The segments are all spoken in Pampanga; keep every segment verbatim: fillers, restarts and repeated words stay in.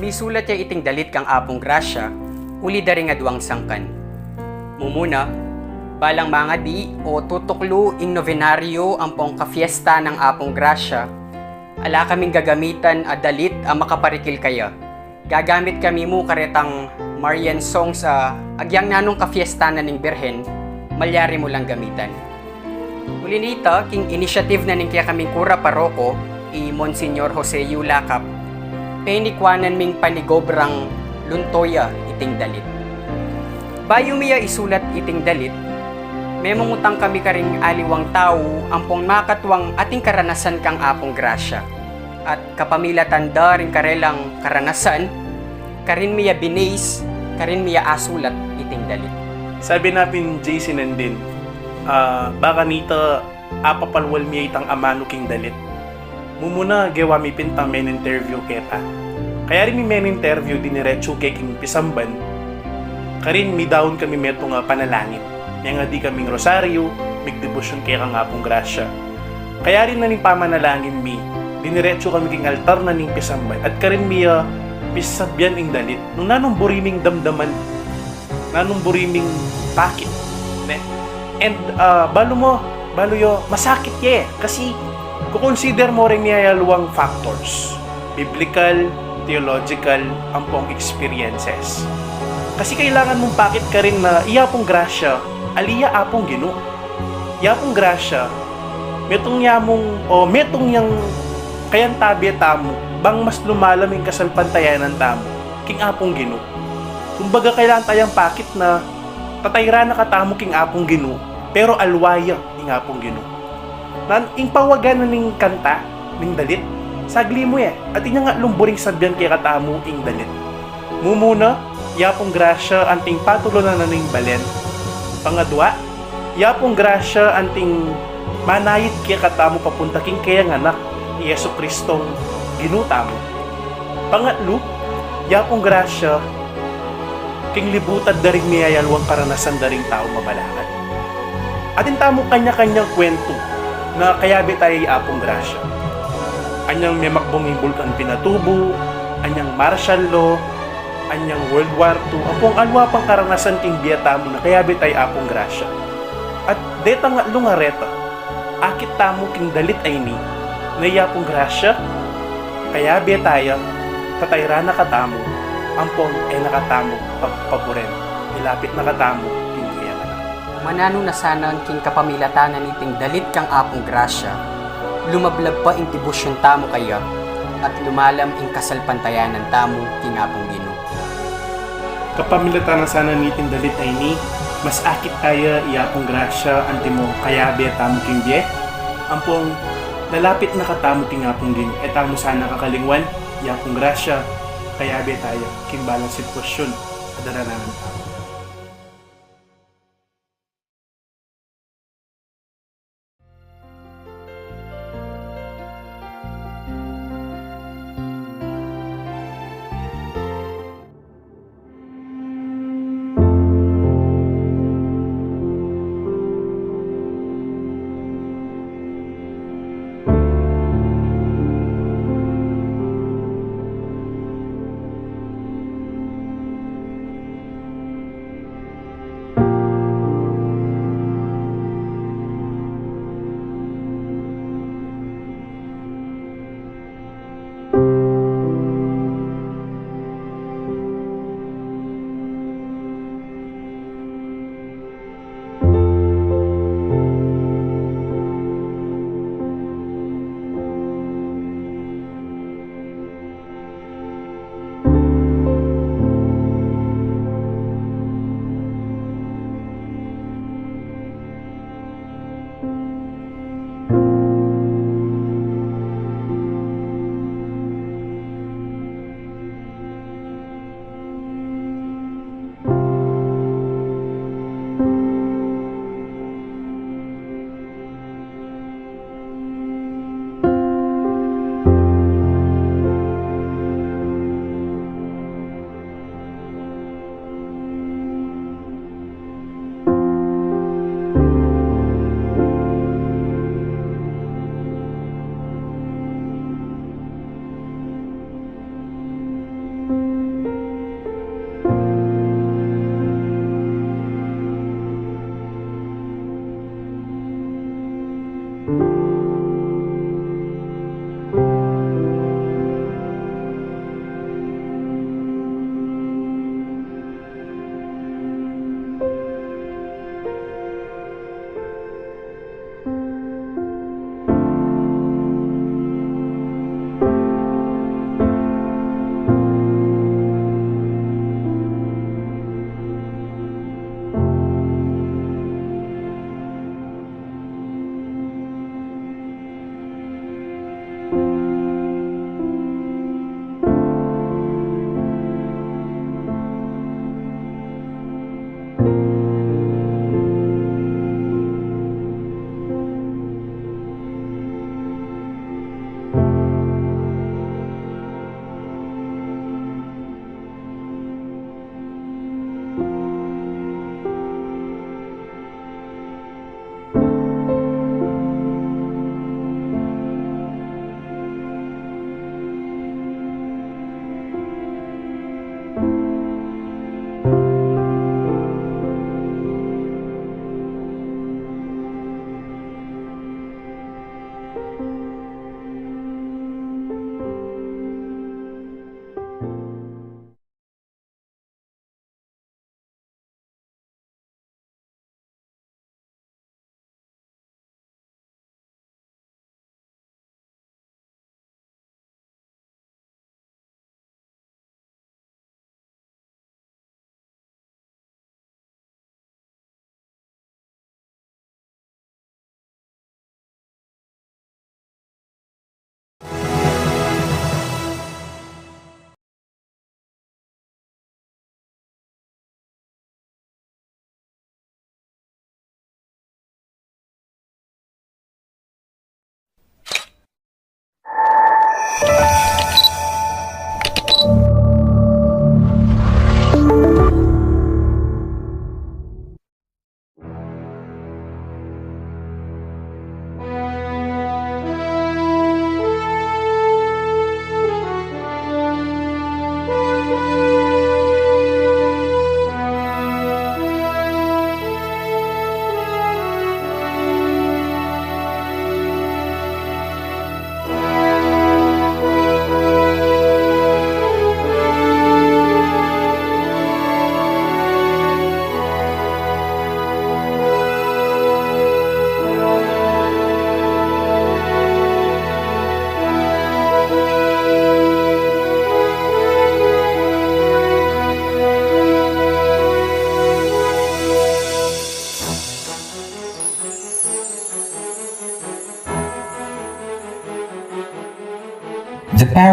Misulat ya iting dalit kang Apung Grasya uli da ring aduang sangkan. Mumuna, balang mangadi o tutuklu ing novenario ampong kafiesta nang Apung Grasya, ala kaming gagamitan a dalit a makaparikil kaya. Gagamit kami mu karetang Marian songs a agyang nanung kafiesta na ning Birhen, malyari mu lang gamitan. Uli nita, king initiative na ning kekaming kura paroko, i Monsignor Jose Yulacap, penikuanan ming panigobrang lunto ya iting dalit. Bayu mi ya isulat iting dalit, memungutang kami karing aliwang tau ampong makatuang ating karanasan kang Apung Grasya. At kapamilatan da ring karelang karanasan, karin mi ya binase, karin mi ya asulat iting dalit. Sabi na pin J C Nandin, ah, baka nita apapalwal mi ya itang amanu king dalit. Mumuna, gewa mi pin tang men-interview keta. Kayarin mi men-interview diniretsu ke king pisamban, karin midaun kami metung a panalangin. Mengadi kaming rosaryu, migdebosyon kekang Apung Grasya. Kayarin na ning pamanalangin mi, diniretsu kami king altar na ning pisamban, at karin mi ya pisasabyan ing dalit. Nung nanung buri ming damdaman, nanung buri ming pakit, ne? And, ah, balu mu, balu yu, masakit ye. Kasi, kukonsider mu ring miyayaliwang factors. Biblical, theological, ampong experiences. Kasi kailangan mung pakit karin na i Apung Grasya, ali ya Apung Ginu. I Apung Grasya, metung ya mung, o metung yang kayantabe tamu, bang mas lumalam ing kasalpantayanan tamu king Apung Ginu. Kumbaga, kailangan tayang pakit na tatayran na katamu king Apung Ginu, pero alwa ya ing Apung Ginu. Nan, ing pawagan na ning kanta, ning dalit, sagli mu e, at inya nga lumburing sabyan kekatamu ing dalit. Mumuna, i Apung Grasya anting patulunan na ning balen. Pangadwa, i Apung Grasya anting manayid kekatamu papunta king keyang Anak, i Jesucristong Ginu tamu. Pangatlu, i Apung Grasya king libutan da ring miyayaliwang karanasan da ring tau mabalakat. Atin tamu kanya-kanyang kwentu na kayabe taya i Apung Grasya. Anyang memakbung ing Bulkan Pinatubo, anyang martial law, anyang World War two, ampong aliwa pang karanasan king bie tamu na kayabe taya i Apung Grasya. At detang atlu a reta, akit tamu king dalit a ini, na i Apung Grasya, kayabe taya, tatayran na katamu, ampong e na katamu pagpaburen, ilapit na katamu king keyang Anak. Mananu na sana king kapamilatan na niting dalit kang Apung Grasya, lumablab pa ing debosyon tamu kaya, at lumalam ing kasalpantayanan tamu king Apung Ginu. Kapamilatan na sana niting dalit a ini, mas akit taya i Apung Grasya antimo kayabe tamu king bie, ampong lalapit na katamu king Apung Ginu. E tamu sana kakalingwan, i Apung Grasya, kayabe taya king balang sitwasyun a darananan tamu.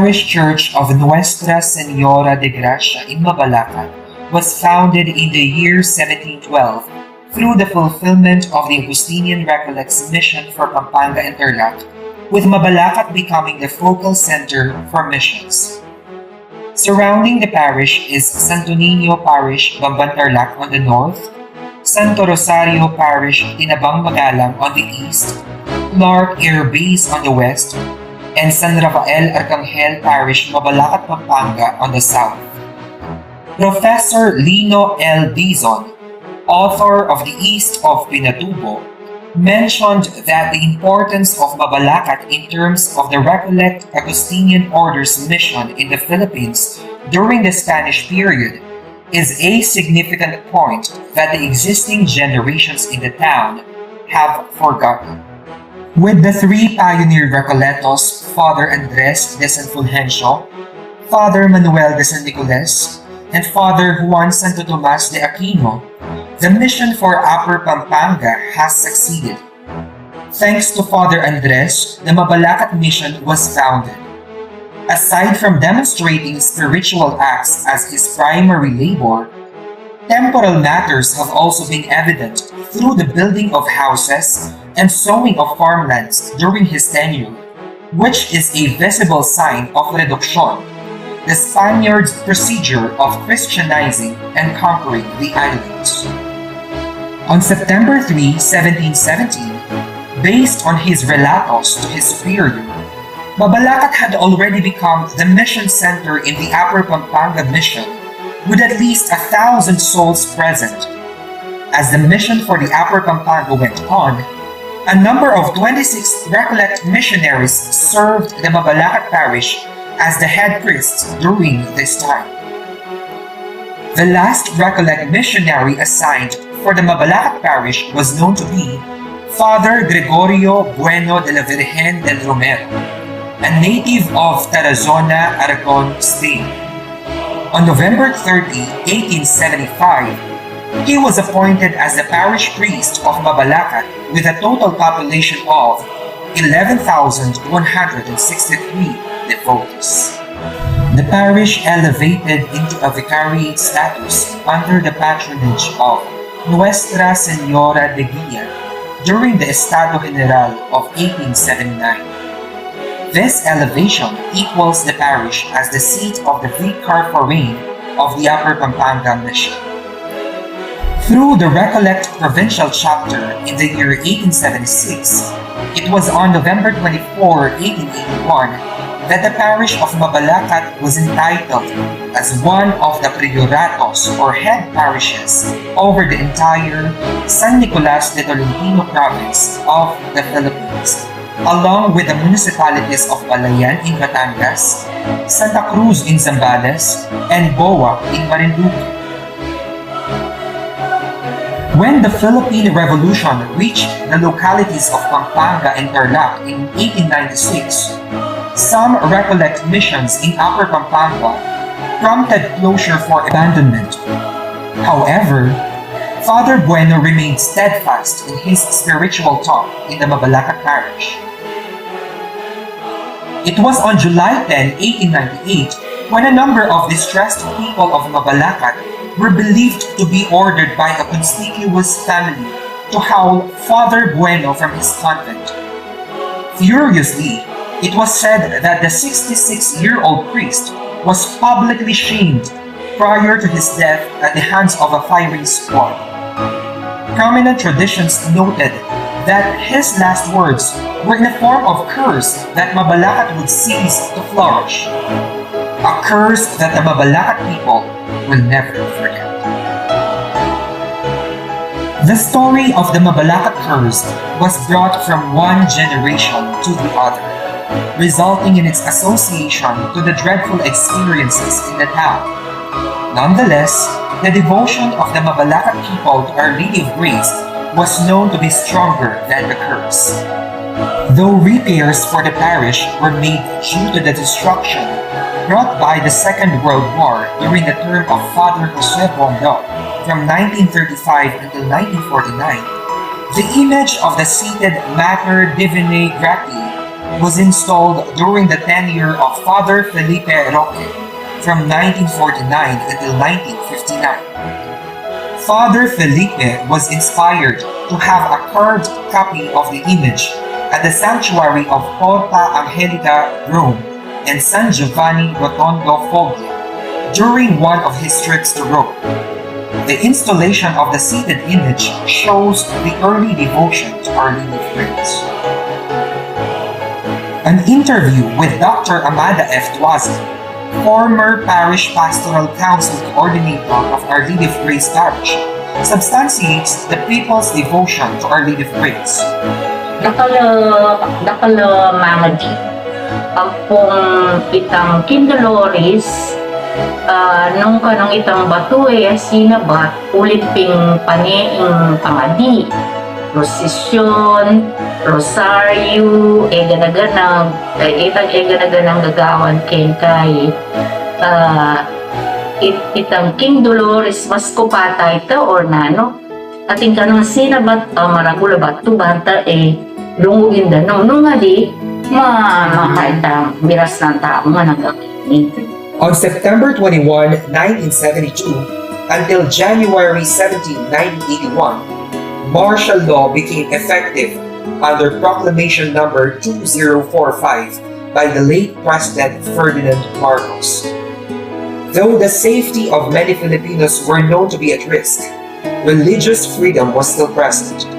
Parish Church of Nuestra Señora de Gracia in Mabalacat was founded in the year seventeen twelve through the fulfillment of the Augustinian Recollects' mission for Pampanga and Tarlac, with Mabalacat becoming the focal center for missions. Surrounding the parish is Santo Niño Parish, Bamban, Tarlac on the north, Santo Rosario Parish, Tinabang, Magalang on the east, Clark Air Base on the west, and San Rafael Arcangel Parish, Mabalacat, Pampanga on the south. Professor Lino L. Dizon, author of The East of Pinatubo, mentioned that the importance of Mabalacat in terms of the Recollect Augustinian Order's mission in the Philippines during the Spanish period is a significant point that the existing generations in the town have forgotten. With the three pioneer Recollectos, Father Andres de San Fulgencio, Father Manuel de San Nicolas, and Father Juan Santo Tomas de Aquino, the mission for Upper Pampanga has succeeded. Thanks to Father Andres, the Mabalacat mission was founded. Aside from demonstrating spiritual acts as his primary labor, temporal matters have also been evident through the building of houses and sowing of farmlands during his tenure, which is a visible sign of reduction, the Spaniards' procedure of Christianizing and conquering the islands. On September three, seventeen seventeen, based on his relatos to his superior, Mabalacat had already become the mission center in the Upper Pampanga mission, with at least a thousand souls present. As the mission for the Upper Pampanga went on, a number of twenty-six Recollect missionaries served the Mabalacat parish as the head priests during this time. The last Recollect missionary assigned for the Mabalacat parish was known to be Father Gregorio Bueno de la Virgen del Romero, a native of Tarazona, Aragon State. On November thirty, eighteen seventy-five, he was appointed as the parish priest of Mabalacat with a total population of eleven thousand one hundred sixty-three devotees. The parish elevated into a vicariate status under the patronage of Nuestra Señora de Guia during the Estado General of eighteen seventy-nine. This elevation equals the parish as the seat of the vicar forain of the Upper Pampanga Mission. Through the Recollect Provincial Chapter in the year eighteen seventy-six, it was on November twenty-four, eighteen eighty-one, that the parish of Mabalacat was entitled as one of the prioratos or head parishes over the entire San Nicolas de Tolentino province of the Philippines, along with the municipalities of Balayan in Batangas, Santa Cruz in Zambales, and Boa in Marinduque. When the Philippine Revolution reached the localities of Pampanga and Tarlac in eighteen ninety-six, some Recollect missions in Upper Pampanga prompted closure for abandonment. However, Father Bueno remained steadfast in his spiritual talk in the Mabalacat parish. It was on July ten, eighteen ninety-eight, when a number of distressed people of Mabalacat were believed to be ordered by a conspicuous family to howl Father Bueno from his convent. Furiously, it was said that the sixty-six-year-old priest was publicly shamed prior to his death at the hands of a firing squad. Prominent traditions noted that his last words were in a form of curse that Mabalacat would cease to flourish. A curse that the Mabalacat people will never forget. The story of the Mabalacat curse was brought from one generation to the other, resulting in its association to the dreadful experiences in the town. Nonetheless, the devotion of the Mabalacat people to Our Lady of Grace was known to be stronger than the curse. Though repairs for the parish were made due to the destruction brought by the Second World War during the term of Father Jose Bondo from nineteen thirty-five until nineteen forty-nine, the image of the seated Mater Divinae Gratiae was installed during the tenure of Father Felipe Roque from nineteen forty-nine until nineteen fifty-nine. Father Felipe was inspired to have a carved copy of the image at the sanctuary of Porta Angelica, Rome, and San Giovanni Rotondo, Foggia, during one of his trips to Rome. The installation of the seated image shows the early devotion to Our Lady of Grace. An interview with Doctor Amada F. Tuazon, former Parish Pastoral Council Coordinator of Our Lady of Grace Parish, substantiates the people's devotion to Our Lady of Grace. Dakal a, dakal a mangadi. Ampong itang King Dolores, ah, nung kanung itang batu e sinabat, ulit ping pane ing pangadi, prosesyon, rosaryu, e gana-ganang, e, itang e gana-ganang gagawan keng kai, ah, it-, itang King Dolores, mas kupata ita or nanu. Atin kanung sinabat, ah, maragul a batu banta e, lungugin da nung, nung adi, ma-, makaitang miras nang tau nga nagkakini. On September twenty-one, nineteen seventy-two, until January seventeen, nineteen eighty-one, martial law became effective under Proclamation Number two zero four five by the late President Ferdinand Marcos. Though the safety of many Filipinos were known to be at risk, religious freedom was still present.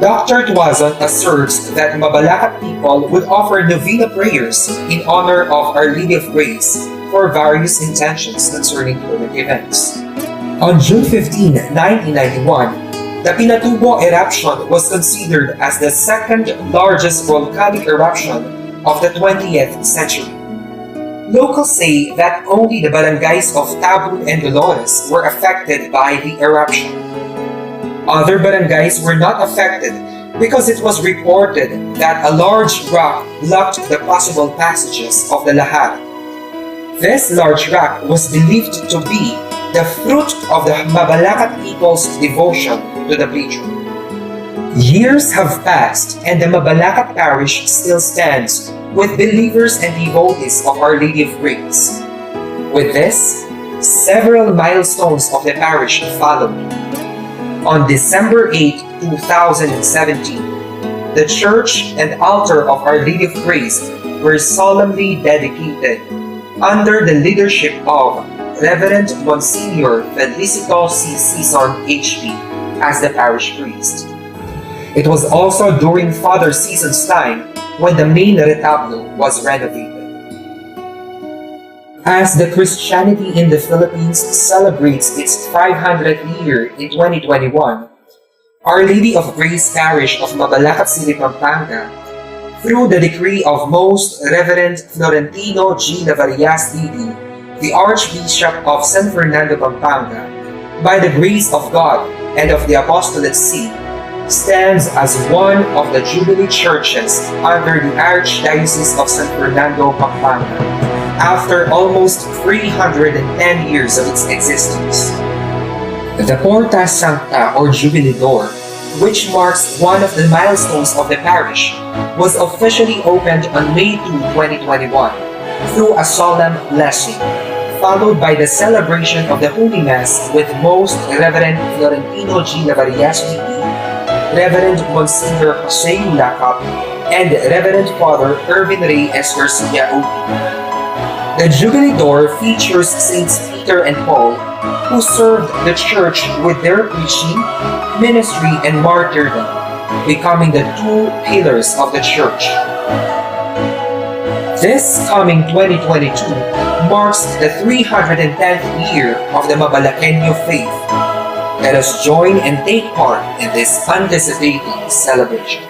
Doctor Tuazon asserts that Mabalacat people would offer novena prayers in honor of Our Lady of Grace for various intentions concerning current events. On June fifteenth, nineteen ninety-one, the Pinatubo eruption was considered as the second largest volcanic eruption of the twentieth century. Locals say that only the barangays of Tabun and Dolores were affected by the eruption. Other barangays were not affected because it was reported that a large rock blocked the possible passages of the lahar. This large rock was believed to be the fruit of the Mabalacat people's devotion to the patron. Years have passed and the Mabalacat parish still stands with believers and devotees of Our Lady of Grace. With this, several milestones of the parish followed. On December eighth, two thousand seventeen, the church and altar of Our Lady of Grace were solemnly dedicated under the leadership of Reverend Monsignor Felicito C. Sison, H P, as the parish priest. It was also during Father Sison's time when the main retablo was renovated. As the Christianity in the Philippines celebrates its five hundredth year in twenty twenty-one, Our Lady of Grace Parish of Mabalacat City, Pampanga, through the decree of Most Reverend Florentino G. Lavarias, D D, the Archbishop of San Fernando, Pampanga, by the grace of God and of the Apostolate See, stands as one of the Jubilee churches under the Archdiocese of San Fernando, Pampanga, after almost three hundred and ten years of its existence. The Porta Sancta, or Jubilee Door, which marks one of the milestones of the parish, was officially opened on May two, twenty twenty-one, through a solemn blessing, followed by the celebration of the Holy Mass with Most Reverend Florentino G. Lavarias, D D, Reverend Monsignor Jose Ulacap, and Reverend Father Erwin Rey S. Garcia, O P. The Jubilee Door features Saints Peter and Paul, who served the church with their preaching, ministry, and martyrdom, becoming the two pillars of the church. This coming twenty twenty-two marks the three hundred and tenth year of the Mabalaqueño faith. Let us join and take part in this anticipated celebration.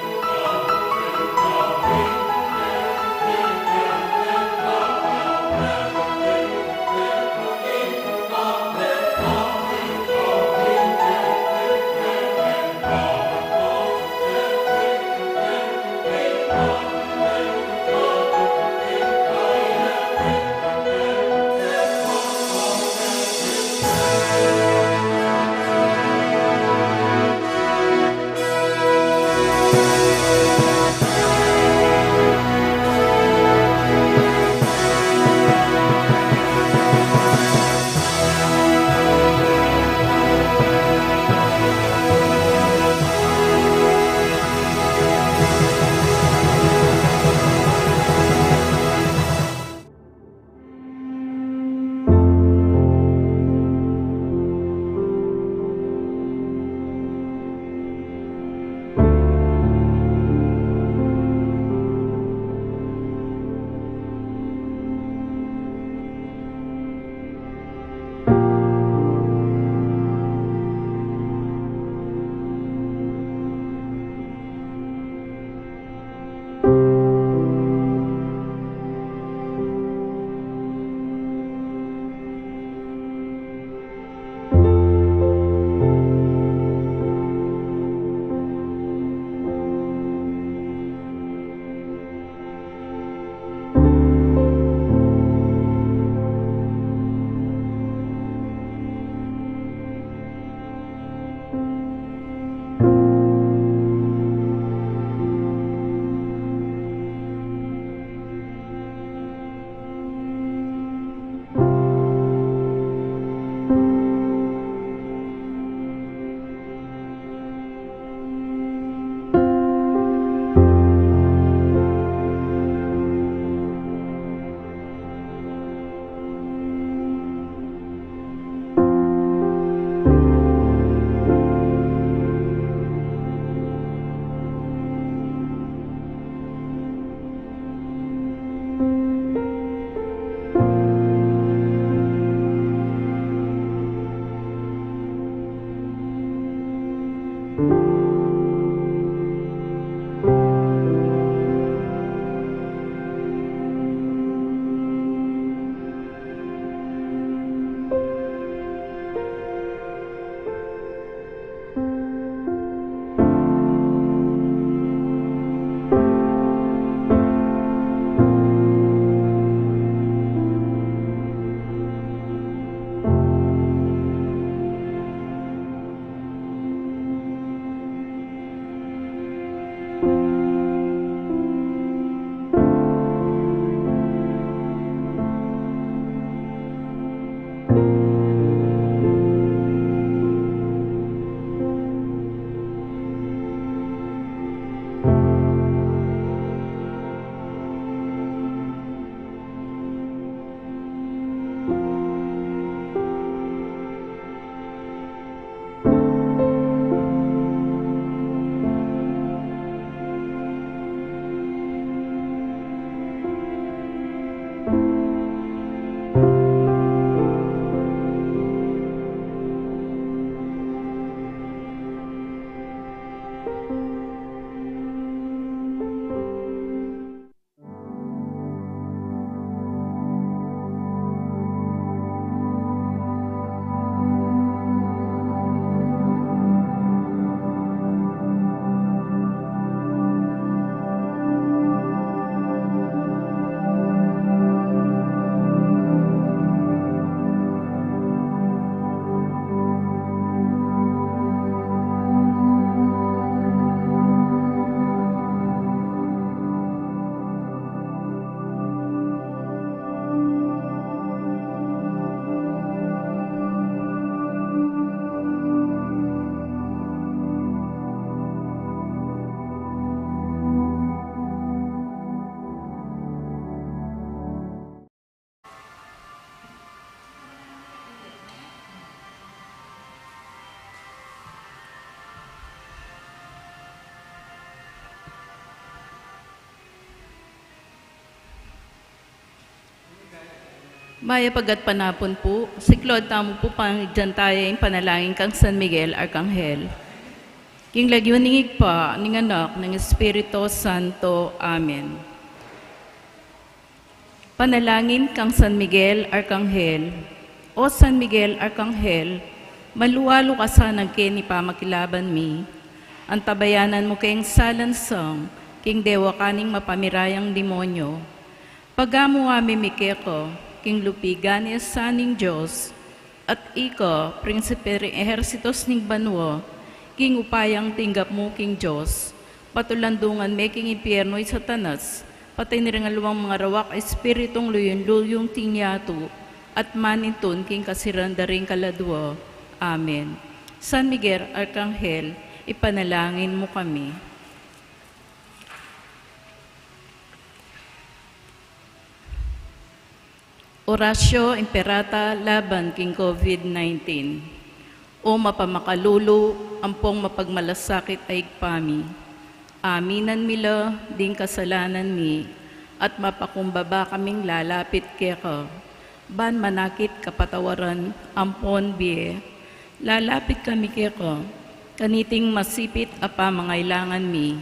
Mayap a gatpanapun pu, siklaud tamu pu panigdantaya ing panalangin kang San Miguel Arkanghel. King lagyu ning Ibpa, ning Anak, ning Espiritu Santo. Amen. Panalangin kang San Miguel Arkanghel. O San Miguel Arkanghel, malualu ka sanang keni pamakilaban mi. Antabayanan mu keng salansang king dewakan ning mapamirayang demonyo. Pagamu-amu mi keka king lupigan ning Dios, at ika, prinsipe ring ehersitos ning banua, king upayang tinggap mu king Dios, patulandungan me king impyernu i Satanas, pati na ring aliwang mangarawak a espiritung luyung-luyung king yatu, at manintun king kasiran da ring kaladua. Amen. San Miguel Arkanghel, ipanalangin mu kami. Oratio Imperata laban king COVID nineteen. O mapamakalulu, ampong mapagmalasakit a Ibpa mi, aminan mi la ding kasalanan mi, at mapakumbaba kaming lalapit keka, ban manakit kapatawaran ampon bie. Lalapit kami keka, kaniting masipit a pamangailangan mi.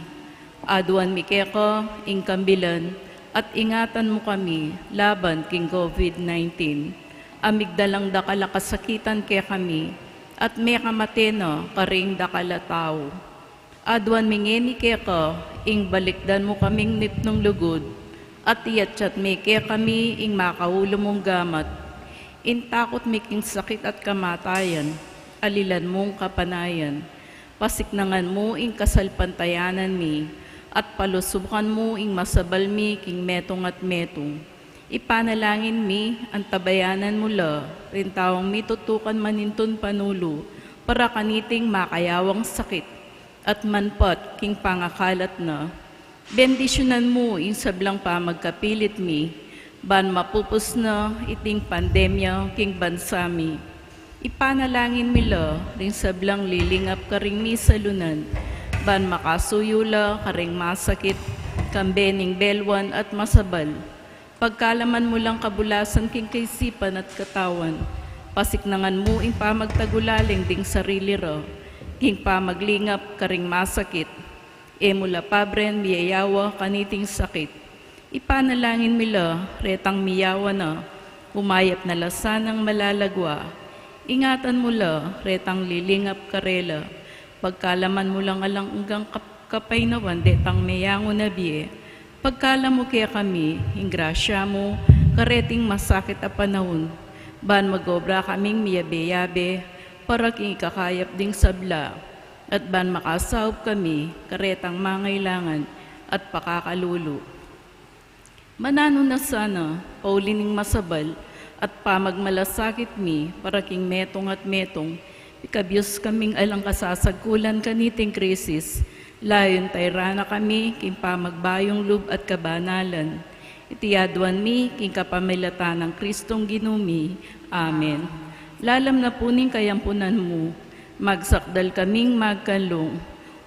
Aduan mi keka ing kambilan, at ingatan mu kami laban king COVID nineteen. A migdalang dakal a kasakitan kekami, at mekamate na karing dakal a tau. Aduan mi ngeni keka ing balikdan mu kaming nipnung lugud, at iyatyat me kekami ing makaulu mung gamat. Ing takut mi king sakit at kamatayan, alilan mung kapanayan. Pasiknangan mu ing kasalpantayanan mi, at palusukan mu ing masabal mi king metung at metung. Ipanalangin mi, antabayanan mu la ring taung mitutukan manintun panulu para kaniting makayawang sakit, at manpat king pangakalat na. Bendisyunan mu ing sablang pamagkapilit mi, ban mapupus na iting pandemya king bansa mi. Ipanalangin mi la ring sablang lilingap karing misalunan, ban makasuyu la karing masakit, kambe ning belwan at masabal. Pagkalaman mu lang kabulasan king kaisipan at katawan. Pasiknangan mu ing pamagtagulaling ding sarili ra. king pamaglingap karing masakit. E mu la pabren miyayawa kaniting sakit. Ipanalangin mi la retang miyawa na, umayap na la sanang malalagwa. Ingatan mu la retang lilingap karela. Pagkalaman mu lang alang anggang kap-, kapaynawan detang meyangu na bie. Pagkalam mu kekami ing grasya mu kareting masakit a panaun, ban mag-obra kaming miyabe-yabe para king ikakayap ding sabla, at ban makasaup kami karetang mangailangan at pakakalulu. Mananu na sana, pauli ning masabal at pamagmalasakit mi para king metung at metung, pikabius kaming alang kasasagkulan kaniting krisis, layun tayran na kami king pamagbayung lub at kabanalan. Iti aduan mi king kapamilatan nang Kristong Ginu mi. Amen. Lalam na pu ning kayampunan mu, magsakdal kaming magkanlung,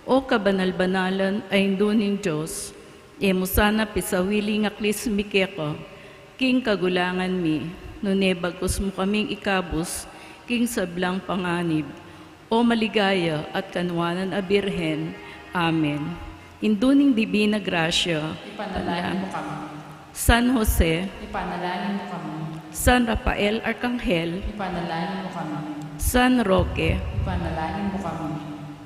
O kabanal-banalan a Indu ning Dios. E mu sana pisawili ing aklis mi keka king kagulangan mi, nune bagkus mu kaming ikabus king sablang panganib, O maligaya at kanuanan a Birhen. Amen. Indu ning Dibina Grasya, ipanalangin mu kami. San Jose, ipanalangin mu kami. San Rafael Arkanghel, ipanalangin mu kami. San Roque, ipanalangin mu kami.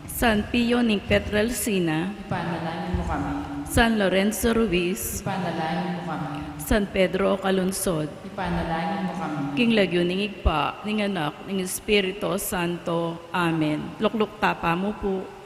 San Pio ning Pietrelcina, ipanalangin mu kami. San Lorenzo Ruiz, ipanalangin mu kami. San Pedro Calungsod, ipanalangin mu kami. King lagyu ning Ibpa, ning Anak, ning Espiritu Santo. Amen. Lukluk tapa mu pu.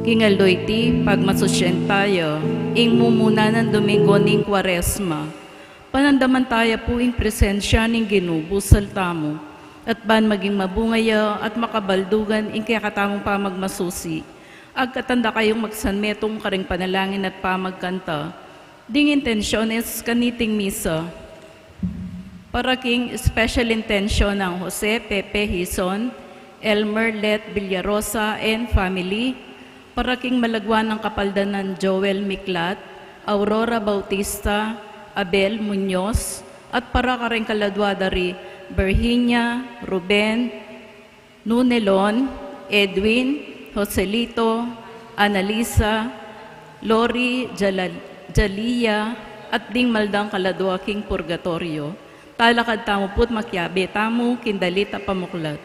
King aldo iti, pagmasusyan taya ing mumunan a Domingo ning Kuaresma. Panandaman taya pu ing presensya ning Ginu busal tamu, at ban maging mabunga ya at makabaldugan ing kekatamung pamagmasusi, agkatan da kayung magsanmetung karing panalangin at pamagkanta. Ding intensyones kaniting misa. Para king special intention nang Jose Pepe Hizon, Elmer Let Villarosa and family, para king malagwa nang kapaldanan Joel Miklat, Aurora Bautista, Abel Muñoz, at para karing kaladwa da ri Virginia, Ruben, Nunelon, Edwin, Joselito, Annalisa, Lori, Jalal-, Jalia, at ding maldang kaladwa king purgatorio. Talakad tamu pu't makiabe tamu king dalit a pamuklat.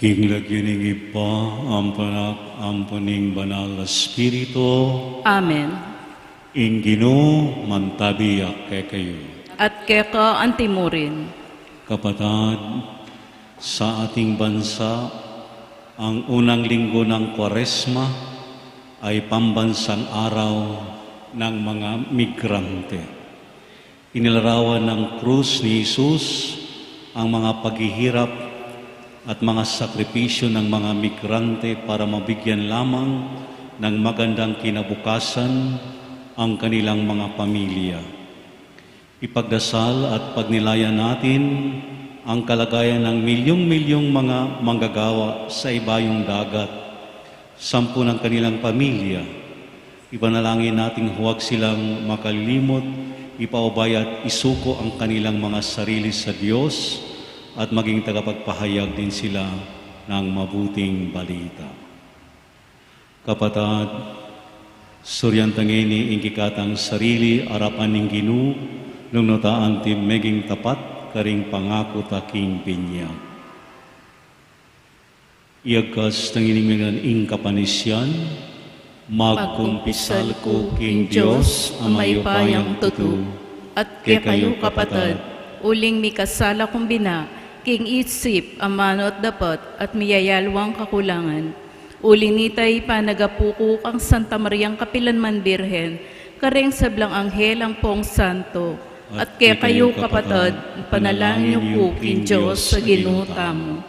King lagyu ning Ibpa, ampon ning Banal a Espiritu. Amen. Ing Ginu mantabi ya kekayu. At keka antimurin. Kapatad, sa ating bansa, ang unang linggo ng Kwaresma ay pambansang araw ng mga migrante. Inilarawan ng krus ni Jesus ang mga paghihirap at mga sakripisyo ng mga migrante para mabigyan lamang ng magandang kinabukasan ang kanilang mga pamilya. Ipagdasal at pagnilayan natin ang kalagayan ng milyong-milyong mga manggagawa sa ibayong dagat, sampu ng kanilang pamilya. Ipanalangin nating huwag silang makalilimot, ipaubaya at isuko ang kanilang mga sarili sa Diyos at maging tagapagpahayag din sila ng mabuting balita. Kapatad, surian ta ngeni ing kekatang sarili arapan ning Ginu, nung nu ta anti meging tapat karing pangaku ta king binyag. Iyagkas ta ngeni ing kapanisian, magkumpisal ku king Dios a mayupayang tutu, at kekayu kapatad, uling mikasala kung bina, king isip, amanu at dapat, at miyayaliwang kakulangan. Uli nita ipanagapu ku kang Santa Mariang kapilanman Birhen, kareng sablang anghel ampong santo, at kekayu kapatad, ipanalangin yu ku king Dios a Ginu tamu.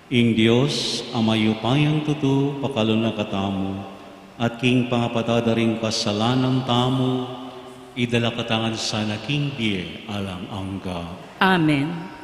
Ing Dios a mayupayang tutu, pakalulu na katamu, at king pangapatad da ring kasalanan tamu, idala katamu ngan sana king bie alang angga. Amen.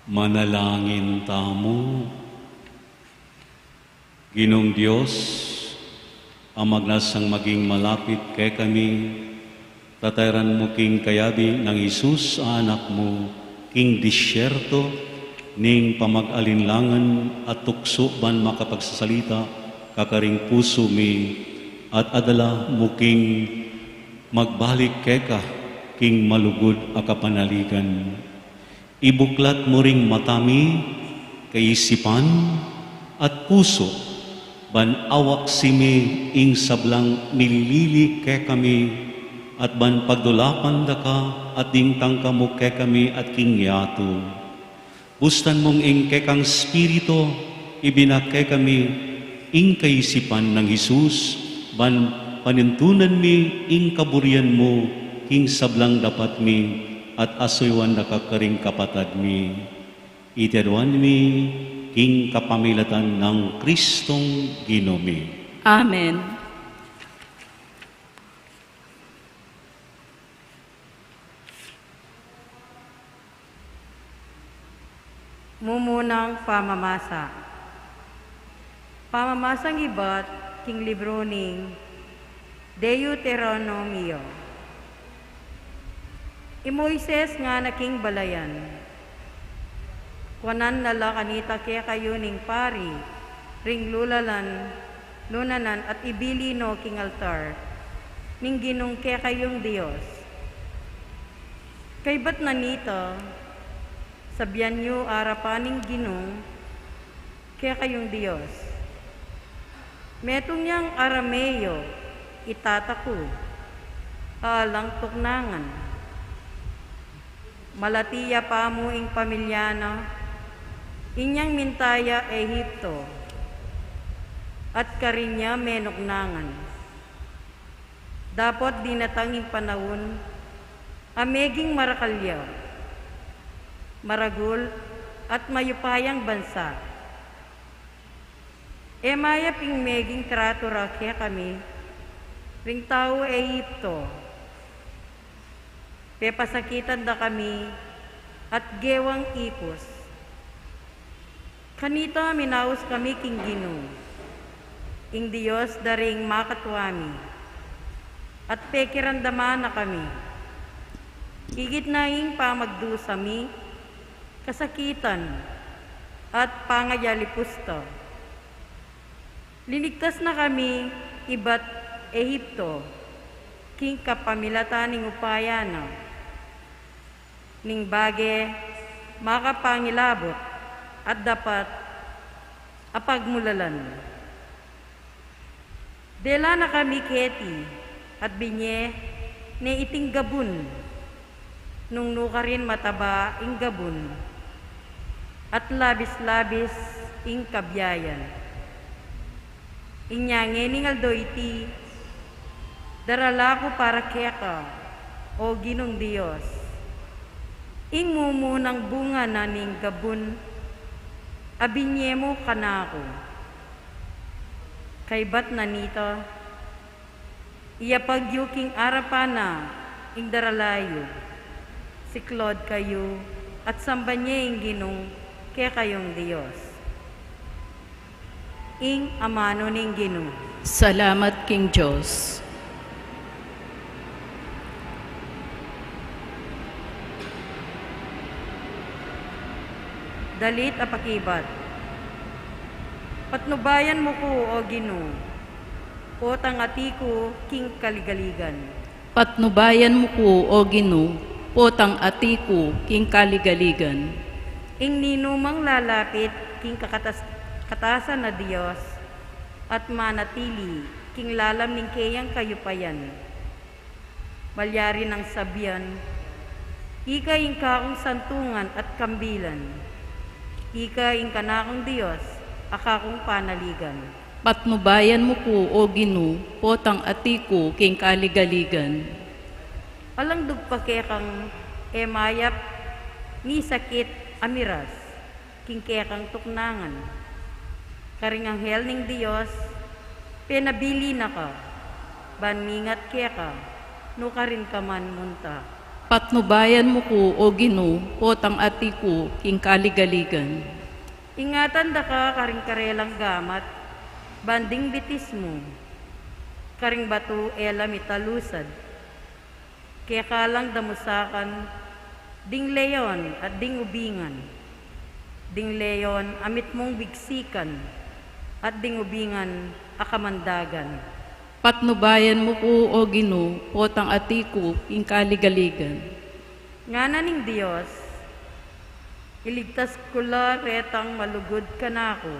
Manalangin tamu. Ginung Dios, a magnasang maging malapit kekami, tatayran mu king kayabe nang Jesus a Anak mu, king disyerto ning pamag-alinlangan at tuksu ban makapagsasalita kakaring pusu mi, at adala mu king magbalik keka king malugud a kapanaligan. Ibuklat mu ring mata mi, kaisipan, at pusu, ban awaksi mi ing sablang milili kekami, at ban pagdulapan da ka, at ding tangka mu kekami at king yatu. Bustan mung ing kekang Espiritu, ibie na kekami ing kaisipan nang Jesus, ban panintunan mi ing kaburian mu king sablang dapat mi, at asuyuan da ka karing kapatad mi. Iti aduan mi king kapamilatan nang Kristong Ginu mi. Amen. Mumunang pamamasa. Pamamasang ibat king libru ning Deuteronomio. I Moises ngana king balayan, kuanan na la kanita kekayu ning pari ring lulalan nunanan at ibili no king altar ning Ginung kekayung Dios. Kaybat na nita, sabian yu arapan ning Ginung kekayung Dios, metung yang Arameo i tata ku, Alang tuknangan. Malati ya pamu ing pamilya na, inyang minta ya Ehipto, at karin ya menuknangan. Dapot dinatang ing panaun a meging marakal ya, maragul, at mayupayang bansa. E mayap ing meging tratu ra kekami ring tau Ehipto. Pepasakitan da kami at gewang ipus. Kanita minaus kami king Ginu, ing Dios da ring makatua mi, at pekiramdaman na kami. Igit na ing pamagdusa mi, kasakitan, at pangayalipusta. Linigtas na kami ibat Ehipto king kapamilatan ning upaya na, ning bage makapangilabut at dapat a pagmulalan. Dela na kami keti at binye ne iting gabun, nung nukarin mataba ing gabun at labis-labis ing kabiayan. Inya ngening aldo iti, darala ku para keka, O Ginung Dios, ing mumunang bunga na ning gabun a binye mu kanaku. Kaybat na nita, iyapag yu king arapan na ing darala yu, siklaud kayu, at samban ye ing Ginung kekayung Dios. Ing amanu ning Ginu. Salamat king Dios. Dalit a pakibat. Patnubayan mu ku, O Ginu, potang ati ku king kaligaligan. Patnubayan mu ku, O Ginu, potang ati ku king kaligaligan. Ing ninumang lalapit king kakatas-, katasan na Dios, at manatili king lalam ning keyang kayupayan, malyari nang sabian, Ika ing kakung santungan at kambilan, ika ing kanakung Dios a kakung panaligan. Patnubayan mu ku, O Ginu, potang ati ku king kaligaligan. Alang dugpa kekang e mayap ni sakit a miras king kekang tuknangan. Karing anghel ning Dios, penabilin na ka, ban mingat keka, nukarin ka man munta. Patnubayan mu ku, O Ginu, potang ati ku king kaligaligan. Ingatan da ka karing karelang gamat, ban ding bitis mu, karing batu e la mitalusad. Keka lang damusakan ding leon at ding ubingan, ding leon a mitmung bigsikan, at ding ubingan a kamandagan. Patnubayan mu ku, O Ginu, potang ati ku king kaligaligan. Ngana ning Dios, iligtas ku la retang malugud kanaku,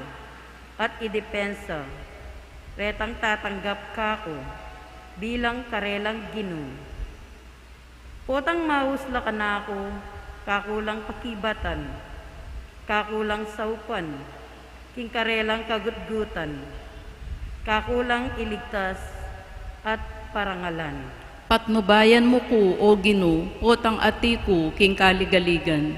at idepensa retang tatanggap kaku bilang karelang Ginu. Potang maus la kanaku, kaku lang pakibatan, kaku lang saupan king karelang kagutgutan, kaku lang iligtas at parangalan. Patnubayan mu ku, O Ginu, potang ati ku king kaligaligan.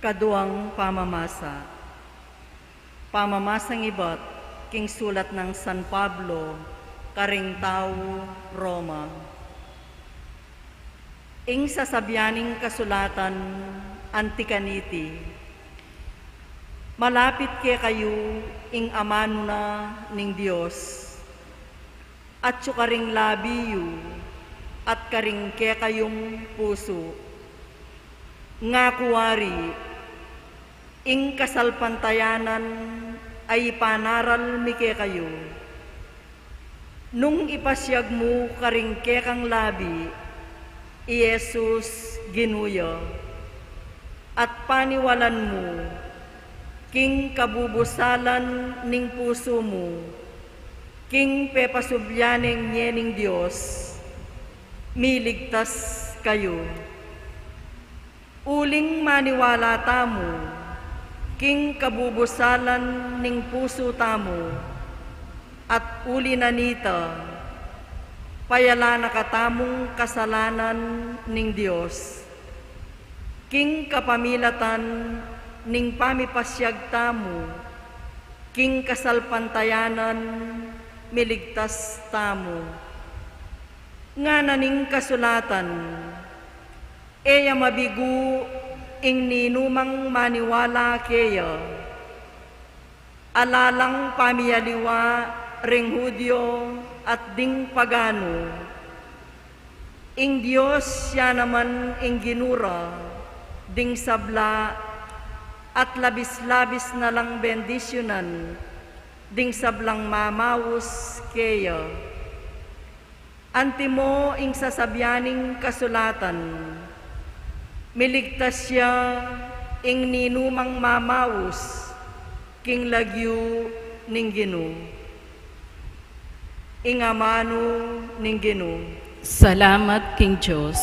Kaduang pamamasa. Pamamasang ibat king sulat nang San Pablo karing tau Roma. Ing sasabian ning kasulatan anti kaniti, malapit kekayu ing amanu na ning Dios, atyu karing labi yu at karing kekayung pusu. Ngaku wari, ing kasalpantayanan a ipanaral mi kekayu, nung ipasiag mu karing kekang labi i Jesus Ginu ya, at paniwalan mu king kabubusalan ning pusu mu, king pepasubyaning nye ning Dios, miligtas kayu. Uling maniwala tamu king kabubusalan ning pusu tamu, at uli na nita, payala na katamung kasalanan ning Dios, king kapamilatan ning pamipasyag tamu king kasalpantayanan, miligtas tamu. Ngana ning kasulatan, e ya mabigu ing ninumang maniwala keya. Ala lang pamialiwa ring Judio at ding paganu, ing Dios ya naman ing Ginu ra ding sabla, at labis-labis na lang bendisyunan ding sablang mamaus keya. Antimo ing sasabian ning kasulatan, miligtas ya ing ninumang mamaus king lagyu ning Ginu. Ing amanu ning Ginu. Salamat king Dios.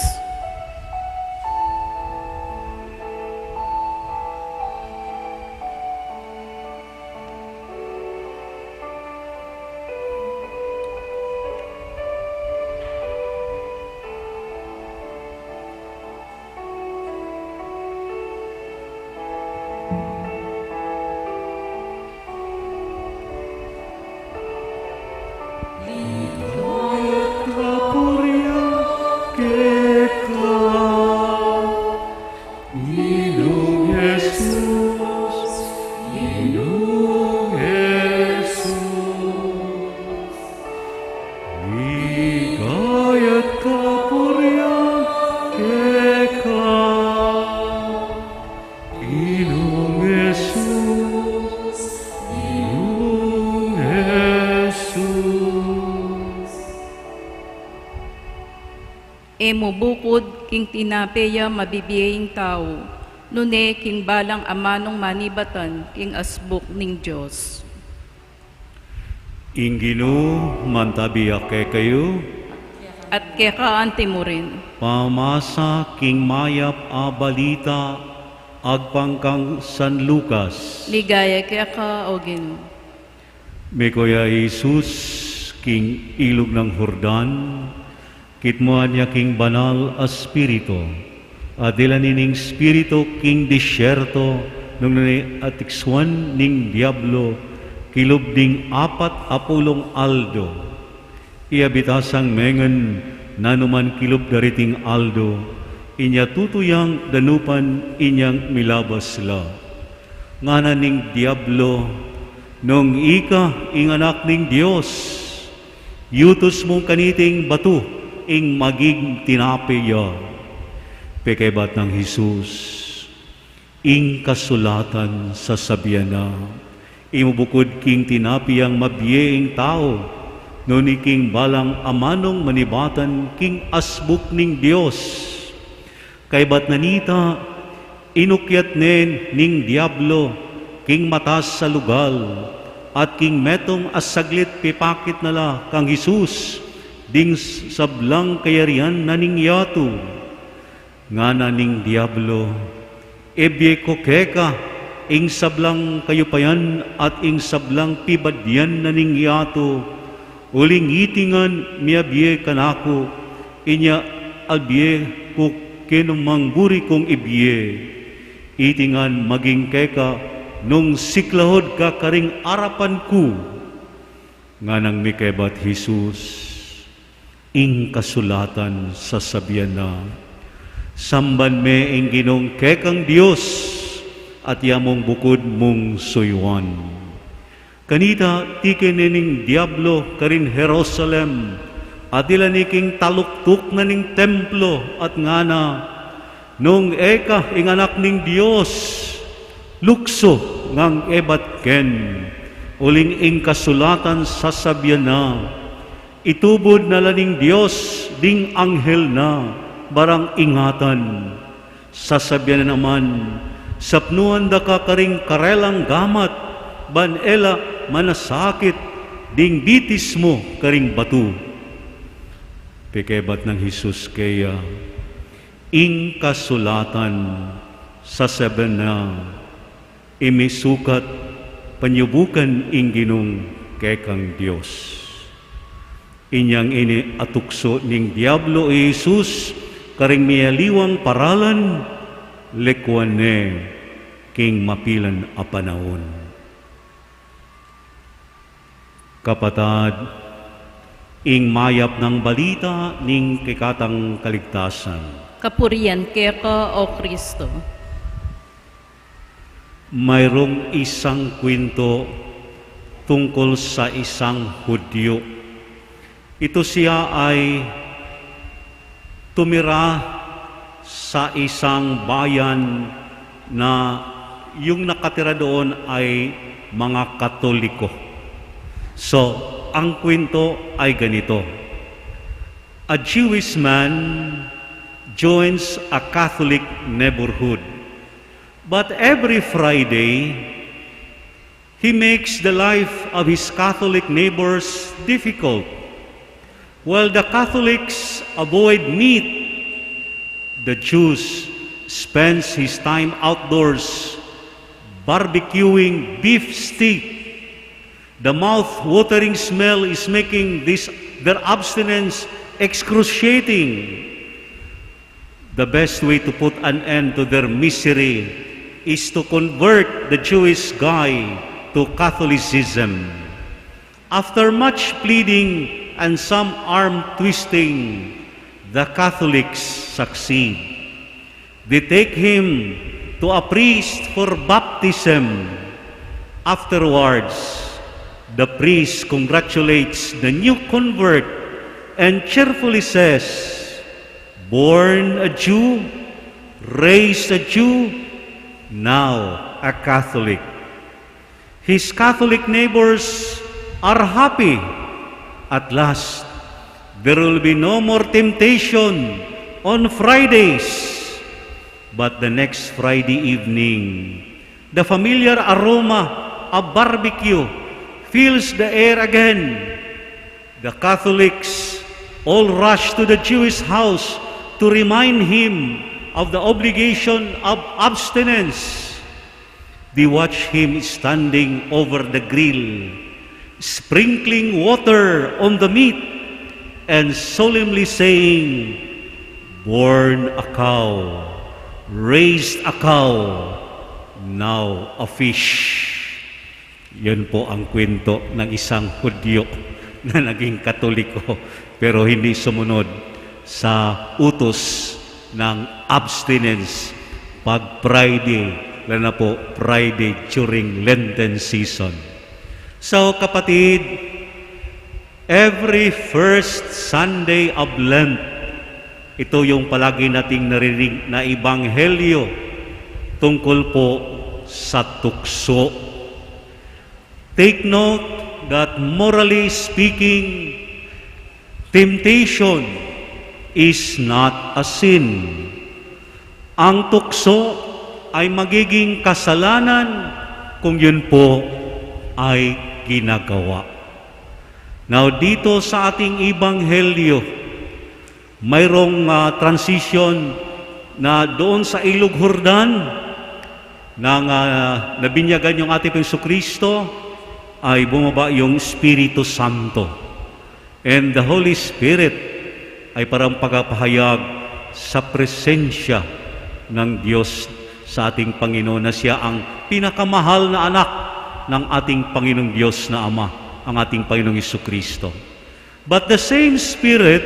Ligaya at kapurian keka, Ginung Jesus, Ginung Jesus. Ligaya at kapurian keka, Ginung Jesus, Ginung Jesus. E mu bukud king tinape ya mabibie ing tau, nune king balang amanung manibatan king asbuk ning Dios. Ing Ginu mantabi ya kekayu. At keka anti mu rin. Pamasa king mayap a balita agpang kang San Lucas. Ligaya keka, O Ginu. Meko ya i Jesus king ilug nang Jordan, kitmuan ya king Banal a Espiritu, at dilan ne ning Espiritu king disyerto, nung nune atiksuan ning Diablo kilub ding apat a pulung aldo. Iya bitasang mengan nanuman kilub dariting aldo, inya tutu yang danupan inyang milabas la. Ngana ning Diablo, nung ika ing Anak ning Dios, yutus mung kaniting batu ing maging tinape ya. Pekebat nang Jesus, ing kasulatan sasabian na, e mu bukud king tinape yang mabie ing tau, nune king balang amanung manibatan king asbuk ning Dios. Kaybat na nita, inukyat ne ning Diablo king matas a lugal, at king metung a saglit pipakit na la kang Jesus ding sablang kayarian na ning yatu. Ngana ning Diablo, ibie ku keka ing sablang kayupayan at ing sablang pibadian na ning yatu, uling iti ngan miabie kanaku, inya abie ku kinu mang buri kung ibie. Iti ngan maging keka nung siklahud ka karing arapan ku. Nganang mikebat Jesus, ing kasulatan sasabian na, samban me ing Ginung kekang Dios, at ya mung bukud mung suyuan. Kanita, tiken ne ning Diablo karin Jerusalem, at dilan ne king taluktuk na ning templo, at ngana, nung e ka ing Anak ning Dios, luksu ngang ebat ken, uling ing kasulatan sasabian na, itubud na la ning Dios ding anghel na barang ingatan. Sasabian na naman, "Sapnuan da ka karing karelang gamat, ban e la manasakit ding bitis mu karing batu." Pekebat nang Jesus keya, "Ing kasulatan, sasabian na, imisukat, panyubukan ing Ginung kekang Dios." Inyang ini atuksu ning Diablo i Jesus karing miyaliwang paralan, lekuan ne king mapilan a panaun. Kapatad, ing mayap nang balita ning kekatang kaligtasan. Kapurian keka, O Kristo. Mayroong isang kwento tungkol sa isang Hudyo. Ito siya ay tumira sa isang bayan na yung nakatira doon ay mga Katoliko. So, ang kwento ay ganito. A Jewish man joins a Catholic neighborhood. But every Friday, he makes the life of his Catholic neighbors difficult. While the Catholics avoid meat, the Jews spends his time outdoors barbecuing beef steak. The mouth-watering smell is making this, their abstinence excruciating. The best way to put an end to their misery is to convert the Jewish guy to Catholicism. After much pleading and some arm twisting, the Catholics succeed. They take him to a priest for baptism. Afterwards, the priest congratulates the new convert and cheerfully says, "Born a Jew, raised a Jew, now a Catholic." His Catholic neighbors are happy. At last, there will be no more temptation on Fridays. But the next Friday evening, the familiar aroma of barbecue fills the air again. The Catholics all rush to the Jewish house to remind him of the obligation of abstinence. They watch him standing over the grill, sprinkling water on the meat, and solemnly saying, "Born a cow, raised a cow, now a fish." Yun po ang kwento ng isang Hudyo na naging Katoliko, pero hindi sumunod sa utos ng abstinence pag Friday, lalo na po Friday during Lenten season. So, kapatid, every first Sunday of Lent, ito yung palagi nating naririnig na ebanghelyo tungkol po sa tukso. Take note that, morally speaking, temptation is not a sin. Ang tukso ay magiging kasalanan kung yun po ay ginagawa. Now, dito sa ating ebanghelyo, mayroong, ah, transition na doon sa Ilog Jordan, nang, ah, nabinyagan yung ating Panginoong Kristo, ay bumaba yung Espiritu Santo. And the Holy Spirit ay parang pagpapahayag sa presensya ng Diyos sa ating Panginoon, na siya ang pinakamahal na anak ng ating Panginoong Diyos na Ama, ang ating Panginoong Kristo. But the same Spirit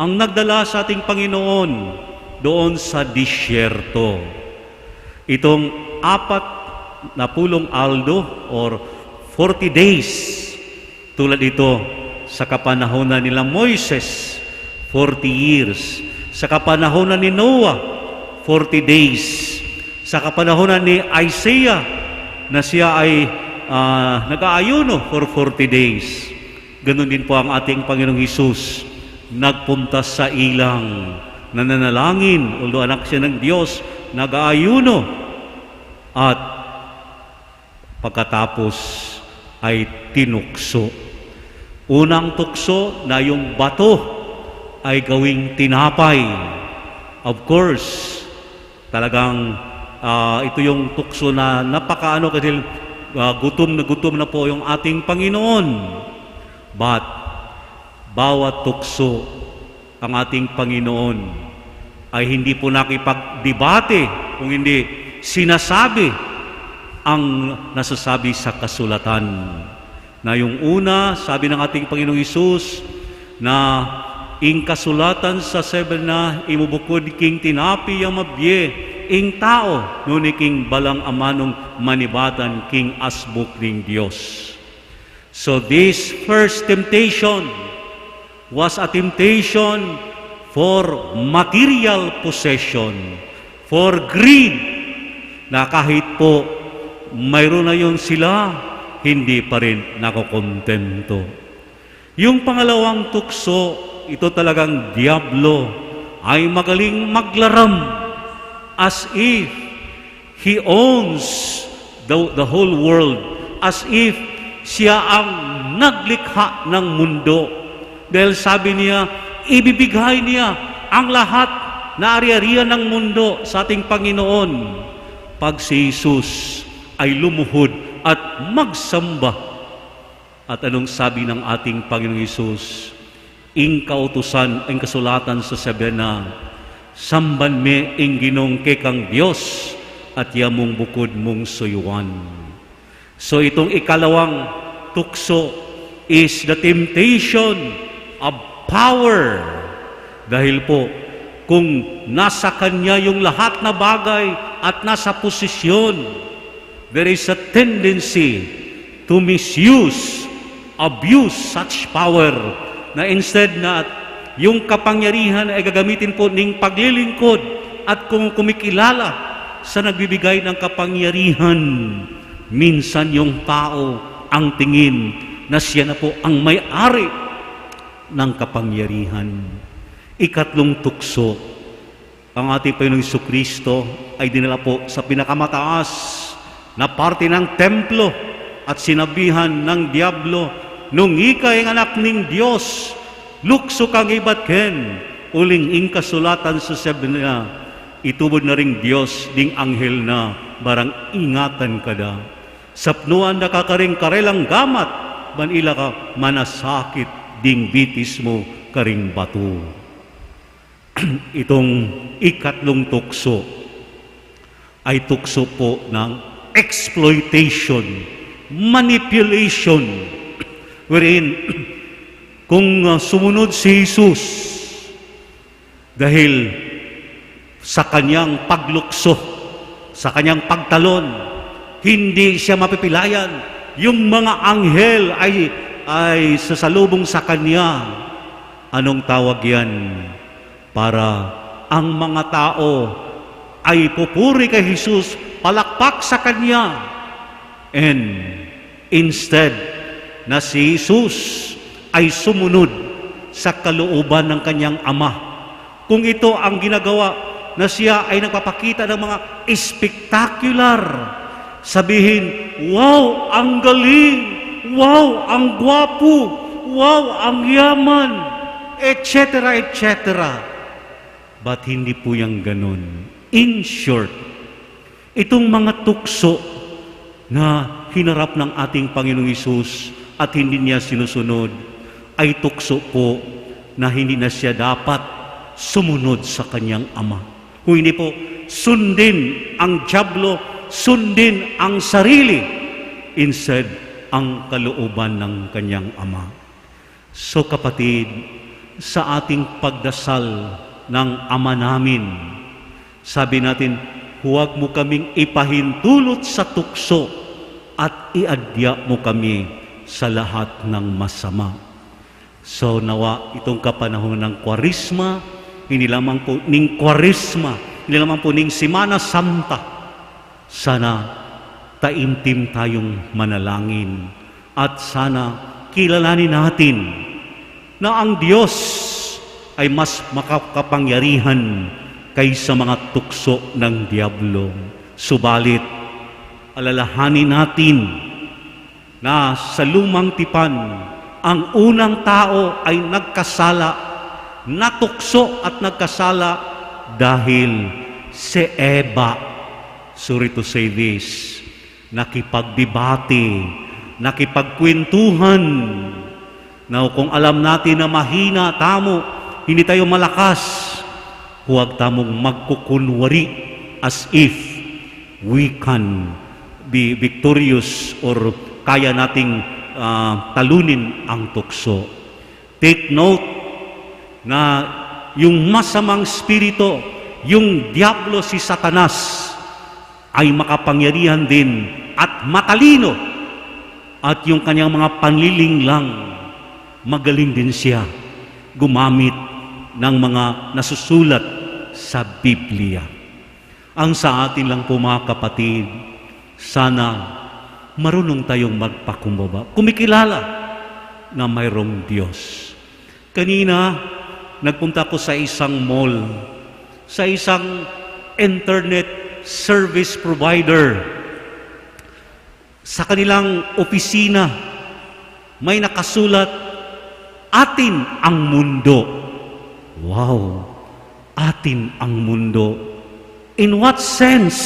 ang nagdala sa ating Panginoon doon sa disyerto. Itong apat na pulong aldo or forty days, tulad ito sa kapanahunan nila Moises, forty years. Sa kapanahunan ni Noah, forty days. Sa kapanahunan ni Isaiah, na siya ay, ah, nag-aayuno for forty days. Ganun din po ang ating Panginoong Hesus, nagpunta sa ilang Nananalangin, although anak siya ng Diyos, nag-aayuno, at pagkatapos ay tinukso. Unang tukso na yung bato ay gawing tinapay. Of course, talagang, ah, ito yung tukso na napakaano kasi, ah, gutom na gutom na po yung ating Panginoon. But bawat tukso ang ating Panginoon ay hindi po nakipagdebate, kung hindi sinasabi ang nasasabi sa kasulatan. Na yung una, sabi ng ating Panginoong Hesus, na ing kasulatan sa seven na imubukod king tinapi a mabie ing tao, nune king balang amanung manibatan king asbuk ning Dios. So this first temptation was a temptation for material possession, for greed, na kahit po mayroon na yun sila, hindi pa rin nakokontento. Yung pangalawang tukso, ito talagang diablo ay magaling maglaram, as if he owns the, the whole world, as if siya ang naglikha ng mundo. Dahil sabi niya, ibibigay niya ang lahat na ari-arian ng mundo sa ating Panginoon. Pag si Jesus ay lumuhod at magsamba. At anong sabi ng ating Panginoong Hesus? Ing kautusan, ing kasulatan sa sabi na, "Samban me ing Ginung kekang Dios at ya mung bukod mung suyuan." So itong ikalawang tukso is the temptation of power. Dahil po, kung nasa kanya yung lahat na bagay at nasa posisyon, there is a tendency to misuse, abuse such power, na instead na yung kapangyarihan ay gagamitin po ning paglilingkod at kung kumikilala sa nagbibigay ng kapangyarihan, minsan yung tao ang tingin na siya na po ang may-ari ng kapangyarihan. Ikatlong tukso, ang ating Panginoong Jesucristo ay dinala po sa pinakamataas na parte ng templo at sinabihan ng Diablo, "Nung ika ing anak ning Dios, lukso kang ibat ken, uling ing kasulatan sa sabi na, itubud na ring Dios ding anghel na, barang ingatan ka da. Sapnuan da ka karing karelang gamat, ban ila ka manasakit ding bitis mu karing batu." Itong ikatlong tukso ay tukso po ng exploitation, manipulation, wherein kung, ah, sumunod si Jesus dahil sa kanyang paglukso, sa kanyang pagtalon, hindi siya mapipilayan. Yung mga anghel ay, ay sasalubong sa kanya. Anong tawag yan? Para ang mga tao ay pupuri kay Jesus, palakpak sa kanya. And instead na si Jesus ay sumunod sa kalooban ng kanyang ama, kung ito ang ginagawa na siya ay nagpapakita ng mga spectacular, sabihin, "Wow, ang galing! Wow, ang gwapo! Wow, ang yaman!" et cetera, et cetera. But hindi po yan ganun. In short, itong mga tukso na hinarap ng ating Panginoong Hesus at hindi niya sinusunod ay tukso po na hindi na siya dapat sumunod sa kanyang ama. Kung hindi po, sundin ang dyablo, sundin ang sarili, instead ang kalooban ng kanyang ama. So, kapatid, sa ating pagdasal ng Ama namin, sabi natin, "Huwag mo kaming ipahintulot sa tukso at iadya mo kami sa lahat ng masama." So, nawa itong kapanahon ng Kwaresma, hindi lamang po ning Kwaresma, hindi lamang po ning Semana Santa, sana taimtim tayong manalangin at sana kilalanin natin na ang Diyos ay mas makakapangyarihan kaysa mga tukso ng Diablo. Subalit, alalahanin natin na sa lumang tipan, ang unang tao ay nagkasala, natukso at nagkasala dahil si Eva. Sorry to say this, nakipagbibati, nakipagkwentuhan. Now, kung alam natin na mahina tamu, hindi tayo malakas, huwag tamung magkukunwari as if we can be victorious or kaya nating, ah, talunin ang tukso. Take note na yung masamang espiritu, yung Diablo, si Satanas, ay makapangyarihan din at matalino, at yung kanyang mga panlilinglang, magaling din siya gumamit ng mga nasusulat sa Biblia. Ang sa atin lang po, mga kapatid, sana marunong tayong magpakumbaba, kumikilala na mayroong Diyos. Kanina, nagpunta ako sa isang mall, sa isang internet service provider. Sa kanilang opisina, may nakasulat, "Atin ang mundo." Wow! Atin ang mundo. In what sense?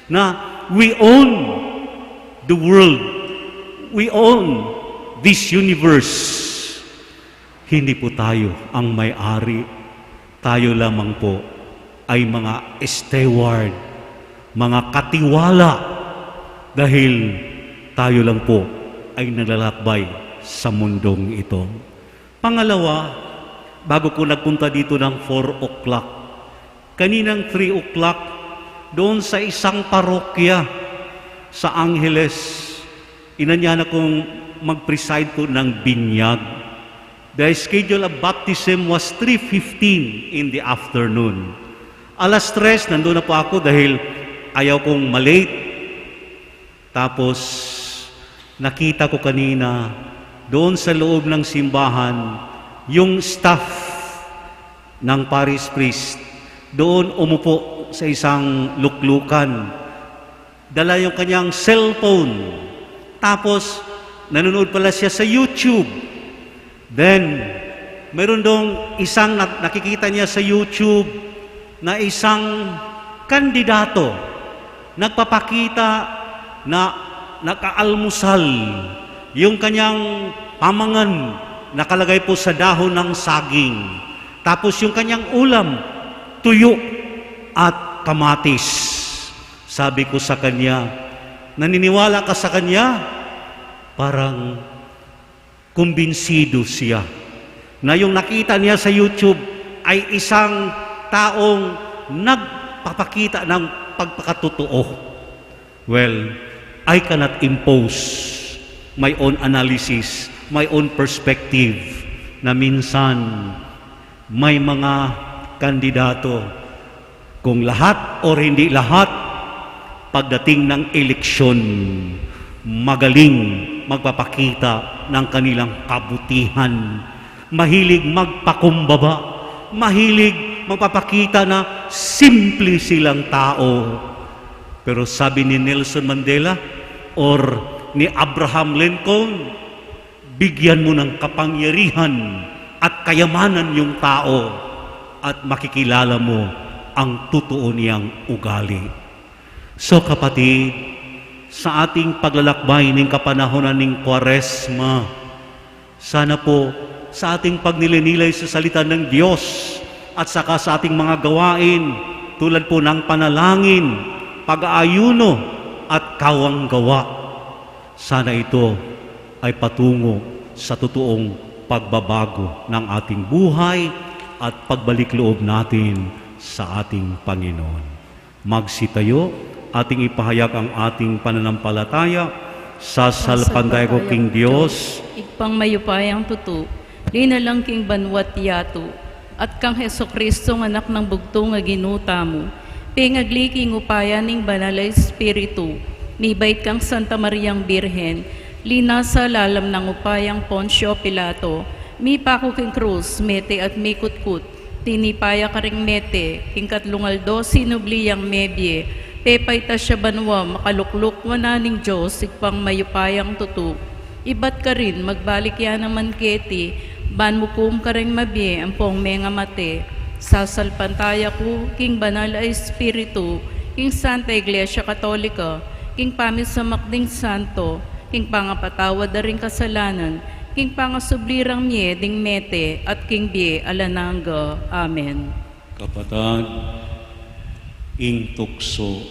Na we own the world. We own this universe. Hindi po tayo ang may-ari. Tayo lamang po ay mga steward, mga katiwala, dahil tayo lang po ay naglalakbay sa mundong ito. Pangalawa, bago ko nagpunta dito ng four o'clock, kaninang three o'clock, doon sa isang parokya sa Angeles, inanyahan akong mag-preside po ng binyag. The schedule of baptism was three fifteen in the afternoon. Alas tres, nandun na po ako dahil ayaw kong malate. Tapos, nakita ko kanina, doon sa loob ng simbahan, yung staff ng parish priest, doon umupo sa isang luklukan. Dala yung kanyang cellphone. Tapos, nanonood pala siya sa YouTube. Then, meron dong isang na-, nakikita niya sa YouTube na isang kandidato nagpapakita na nag-aalmusal, yung kanyang pamangan nakalagay po sa dahon ng saging. Tapos yung kanyang ulam, tuyo at kamatis. Sabi ko sa kanya, "Naniniwala ka sa kanya?" Parang kumbinsido siya na yung nakita niya sa YouTube ay isang taong nagpapakita ng pagpakatotoo. Well, I cannot impose my own analysis, my own perspective, na minsan may mga kandidato, kung lahat o hindi lahat, pagdating ng eleksyon, magaling magpapakita ng kanilang kabutihan, mahilig magpakumbaba, mahilig magpapakita na simple silang tao. Pero sabi ni Nelson Mandela or ni Abraham Lincoln, "Bigyan mo ng kapangyarihan at kayamanan yung tao at makikilala mo ang totoo niyang ugali." So, kapatid, sa ating paglalakbay ning kapanahunan ning Kwaresma, sana po sa ating pagnilay-nilay sa salita ng Diyos at saka sa ating mga gawain, tulad po ng panalangin, pag-aayuno, at kawang gawa, sana ito ay patungo sa totoong pagbabago ng ating buhay at pagbalik loob natin sa ating Panginoon. Magsitayo, ating ipahayag ang ating pananampalataya. Sasalpantaya ku king Dios, Ibpang mayupayang tutu, linalang king banua't yatu, at kang Jesucristo, nga Anak nang bugtung a Ginu tamu, pengagli king upaya ning Banal a Espiritu, mibait kang Santa Mariang Birhen, linasa lalam nang upayang Poncio Pilato, Mipaku king krus, mete at mikutkut, tinipa ya karing mete, king katlung aldo sinubli yang mebie, pepaitas ya banua, makalukluk wanan ning Dios, Ibpang mayupayang tutu. Ibat karin, magbalik ya naman keti, ban mukum karing mabie ampong mengamate. Sasalpantaya ku king Banal a Espiritu, king Santa Iglesia Katolika, king pamisamak ding santo, king pangapatawad da ring kasalanan, king pangasubli rang mie ding mete, at king bie alang angga. Amen. Kapatad, ing tuksu,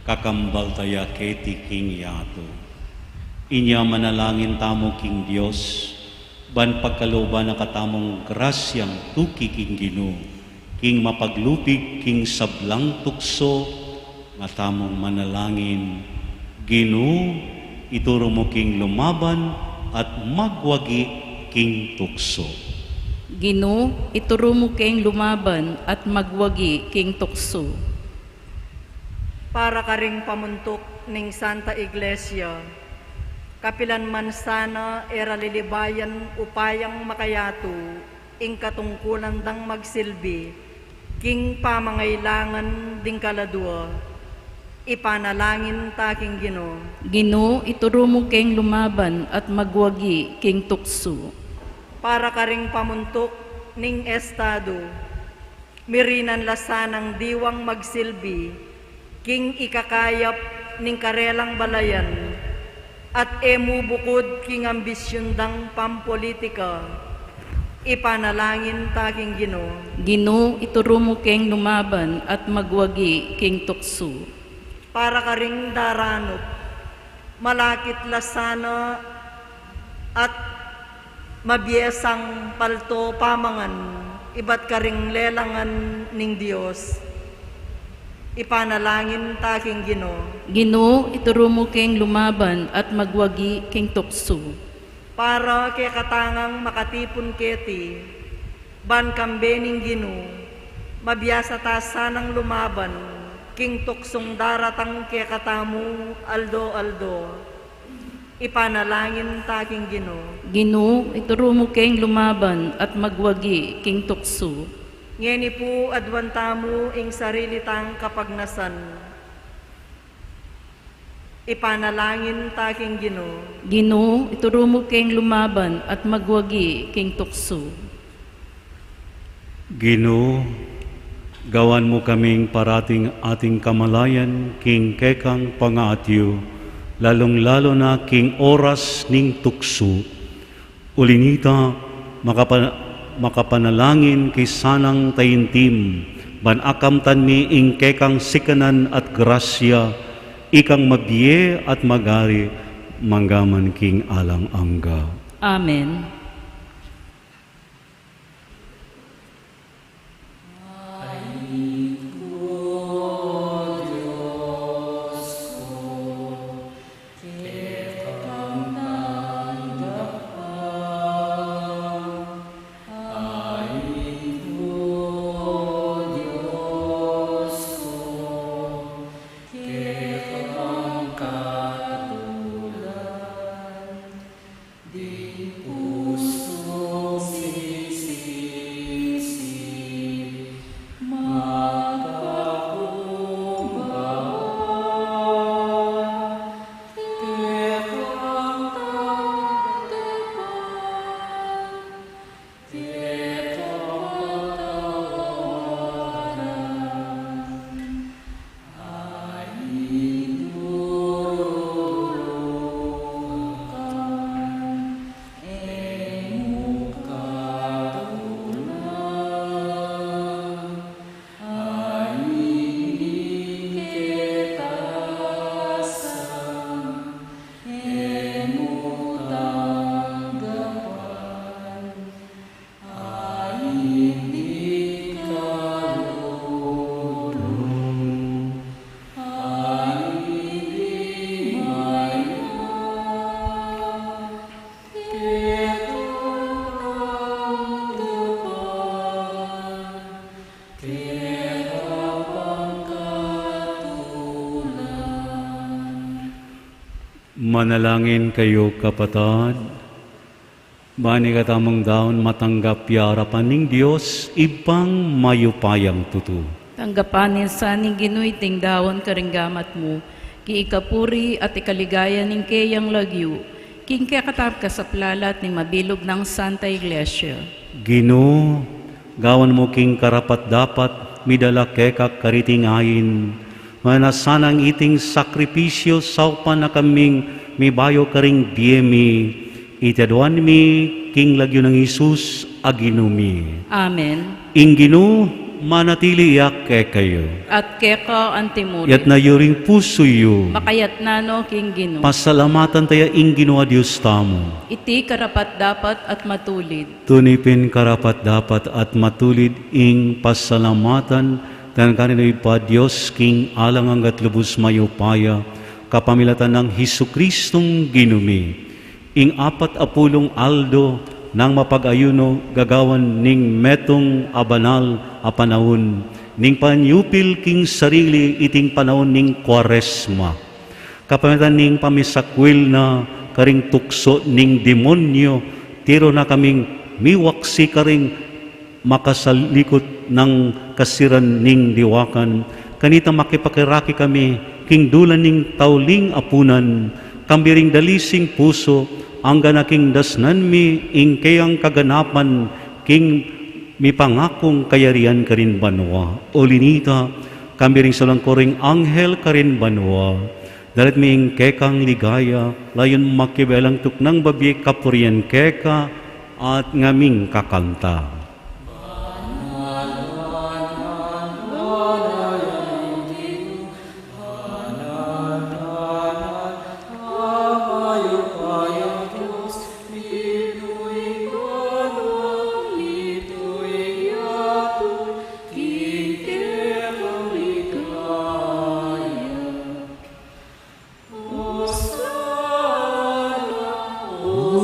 kakambal ta ya keti king yatu. Inya manalangin tamu king Dios, ban pagkalooban na katamung grasyang tuki king Ginu, king mapaglupig king sablang tuksu, nga tamung manalangin. Ginu, ituru mu king lumaban at magwagi king tuksu. Ginu, ituru mu king lumaban at magwagi king tuksu. Para karing pamuntuk ning Santa Iglesia, kapilan man sana e ra lilibayan upayang makayatu ing katungkulan dang magsilbi king pamangailangan ding kaladua, ipanalangin ta king Ginu. Ginu, ituru mu king lumaban at magwagi king tuksu. Para karing pamuntuk ning estadu, mirinan la sanang diwang magsilbi king ikakayap ning karelang balayan, at e mu bukud king ambisyun dang pampolitika, ipanalangin ta king Ginu. Ginu, ituru mu king lumaban at magwagi king tuksu. Para karing daranup, malakit la sana at mabiasang palto pamangan ibat karing lelangan ning Dios, ipanalangin ta king Ginu. Ginu, ituru mu king lumaban at magwagi king tuksu. Para kekatang makatipun keti, ban kambe ning Ginu, mabiasa ta sanang lumaban king tuksung daratang kekatamu aldo-aldo, ipanalangin ta king Ginu. Ginu, ituru mu king lumaban at magwagi king tuksu. Ngeni pu aduan tamu ing sarili tang kapagnasan, ipanalangin ta king Ginu. Ginu, ituru mu king lumaban at magwagi king tuksu. Ginu, gawan mu kaming parating ating kamalayan king kekang pangaatyu, lalung-lalu na king oras ning tuksu. Uli nita, makapa-, makapanalangin kami sanang taimtim, ban akamtan mi ing kekang sikanan at grasya, ikang mabie at magari, mangga man king alang angga. Amen. Manalangin kayu, kapatad. Ban ing katamung daun matanggap ya arapan ning Dios, Ibpang mayupayang tutu. Tanggapan na sa ning Ginu iting daun karing gamat mu, king ikapuri at ikaligaya ning keyang lagyu, king kekatamung kasaplalan at ning mabilug nang Santa Iglesia. Ginu, gawan mu king karapat-dapat midala keka kariting ain, mananu na sanang iting sakripisyu saupan na kaming mibayu karing bie mi, iti aduan mi king lagyu nang Jesus a Ginu mi. Amen. Ing Ginu manatili ya kekayu. At keka antimurin. Iyatas yu ring pusu yu. Makayatna no king Ginu. Pasalamatan taya ing Ginu a Dios tamu. Iti karapat-dapat at matulid. Tuni pin karapat-dapat at matulid ing pasalamatan tang kekatamung Ibpa, Dios king alang angga at lubus mayupaya, kapamilatan nang Jesucristong Ginu mi. Ing apat a pulung aldo nang mapag-ayuno gagawan ning metung a banal a panaun ning panyupil king sarili iting panaun ning Kuaresma. Kapamilatan ning pamisakwil na karing tuksu ning demonyu, tiru na kaming miwaksi karing makasalikut nang kasiran ning diwakan. Kanita makipakirake kami king dulan ning tauling apunan, kambe ring dalising pusu, angga na king dasnan mi ing keyang kaganapan king mipangakung kayarian karin banua. Uli nita, kambe ring sablang koring anghel karin banua, dalit mi ing kekang ligaya, layun makibelang tuknang babie kapurian keka, at ngaming kakanta.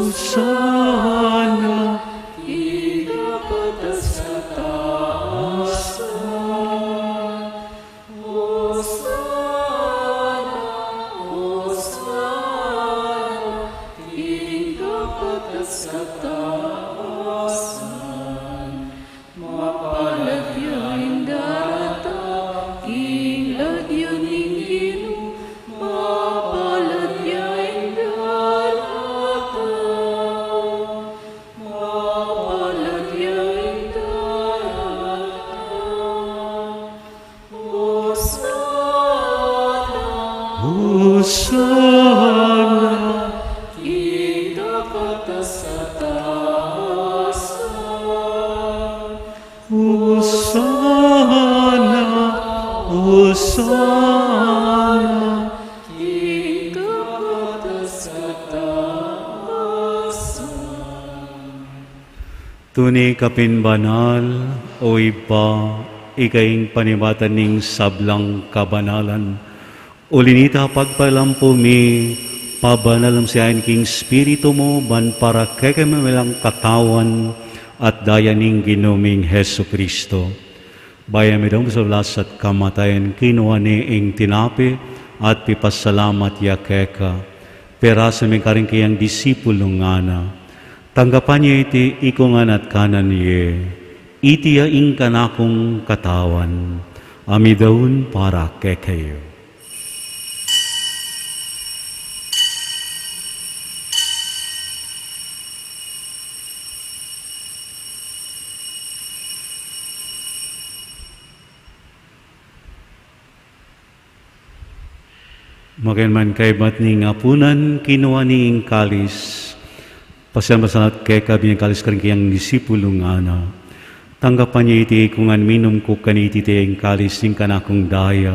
Hosana, ika patas kataasan. Hosana, Hosana, ika patas kataasan. Mapalad ya ing daratang king lagyu ning Ginu, mapalad ya ing daratang, mapalad ya ing daratang. Hosana, Hosana, ika patas kataasan. Hosana, Hosana, ika patas kataasan. Tune ka pin banal, O Ibpa, ika ing panibatan ning sablang kabanalan. Uli nita pagpalampu mi, pabanal mu siya king Espiritu mu, ban para kekami melang katawan at daya ning Ginu ming Jesucristo. Bayu ya midaup king sablang kamatayan, kinua ne ing tinape at pipasalamat ya keka. Pirasu mi karing keyang disipulu, ngana: Tanggapan ye iti ikungan at kanan ye. Iti ya ing kanakung katawan, a midaun para kekayu. Makanyan man kaybat ning apunan, kinua ne ing kalis. Pasian, pasalamat keka, binye ing kalis karing keyang disipulu, ngana: Tanggapan ye iti ikungan, minum ku kaniti, iti ya ing kalis ning kanakung daya,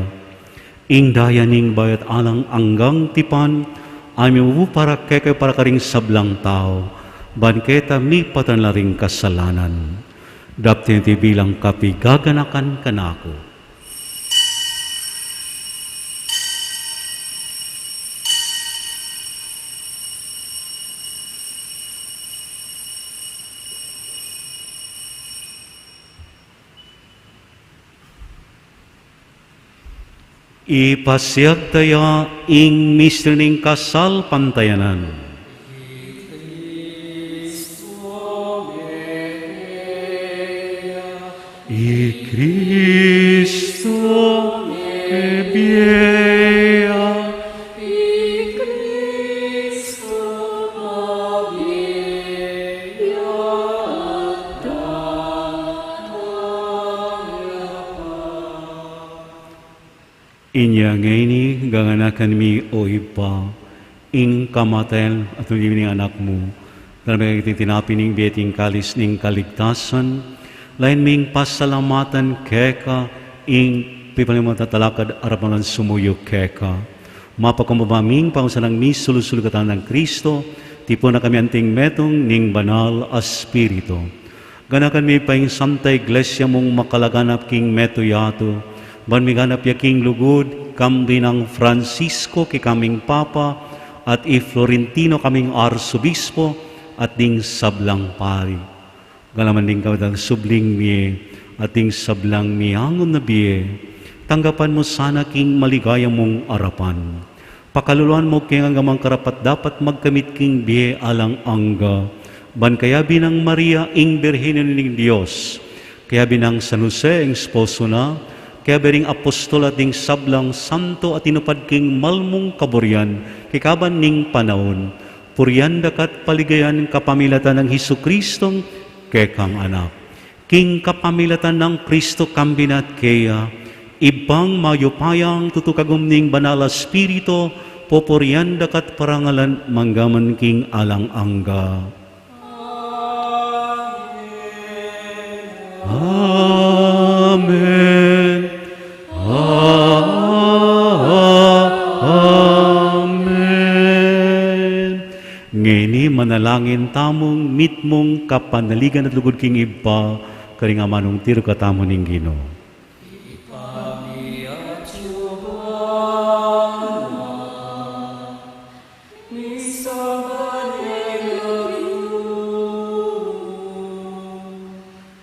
ing daya ning bayu at alang anggang tipan, a mibubu para kekayu, para karing sablang tau, ban keta mipatawad la ring kasalanan. Daptan ye iti bilang kapaganakan kanaku. Ipasiag taya ing misteryu ning kasalpantayanan. I Kristo mebie ya. I Kristo mebie ya. Inya ngeni, ganganakan mi, o Ibpa, ing kamatayan at pagkabangun ning Anak mu, daraun mi king tinape ning bie at ing kalis ning kaligtasan, lain ming pasalamatan keka ing pipalimu ming talakad arapan sumuyu keka. Mapakumbaba mi ing pangusan nang misulu-sulu katawan nang Kristo, tipunan na kami anting metung ning Banal a Espiritu. Ganakan mi pa ing Santa Iglesia mung makalaganap king metung yatu, ban miganap ya king lugud, kambe nang Francisco kekaming Papa, at i Florentino kaming Arsobispo, at ding sablang pari. Ganakan ding kapatad subling mie, at ding sablang miangun na bie, tanggapan mu sana king maligaya mung arapan. Pakaluluan mu keng angga mang karapat-dapat magkamit king bie alang angga, ban kayabe nang Maria ing Birhen ning Dios, kayabe nang San Jose ing esposo na, kayabe ring apostol at ding sablang santo a tinupad king malmung kaburian kekaban ning panaun, purian da ka at paligayan kapamilatan nang Jesucristong kekang Anak. King kapamilatan nang Kristo, kambe na at keya, Ibpang mayupayang tutu kagum ning Banal a Espiritu, pupurian da ka at parangalan mangga man king alang angga. Amen. Amen. Ngeni manalangin tamung mitmung kapanaligan at lugud king Ibpa, karing amanung tiru katamu ning Ginu.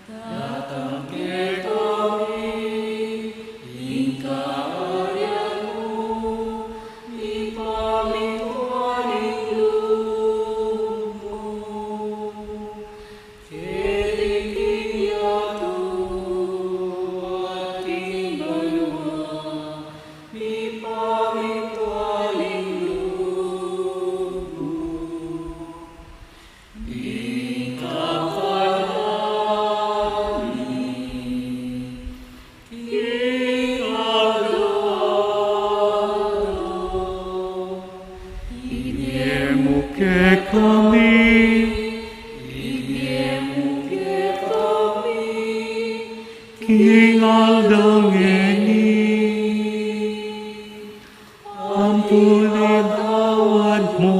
Datang kekami ing kaharian mu, mipamintuan ing lub mu. Keti king yatu at king banua, mipamintuan ing lub mu. Ing kakanan mi king aldo-aldo, ibie mu kekami, ibie mu kekami, king aldo ngeni. Ampon itawad mu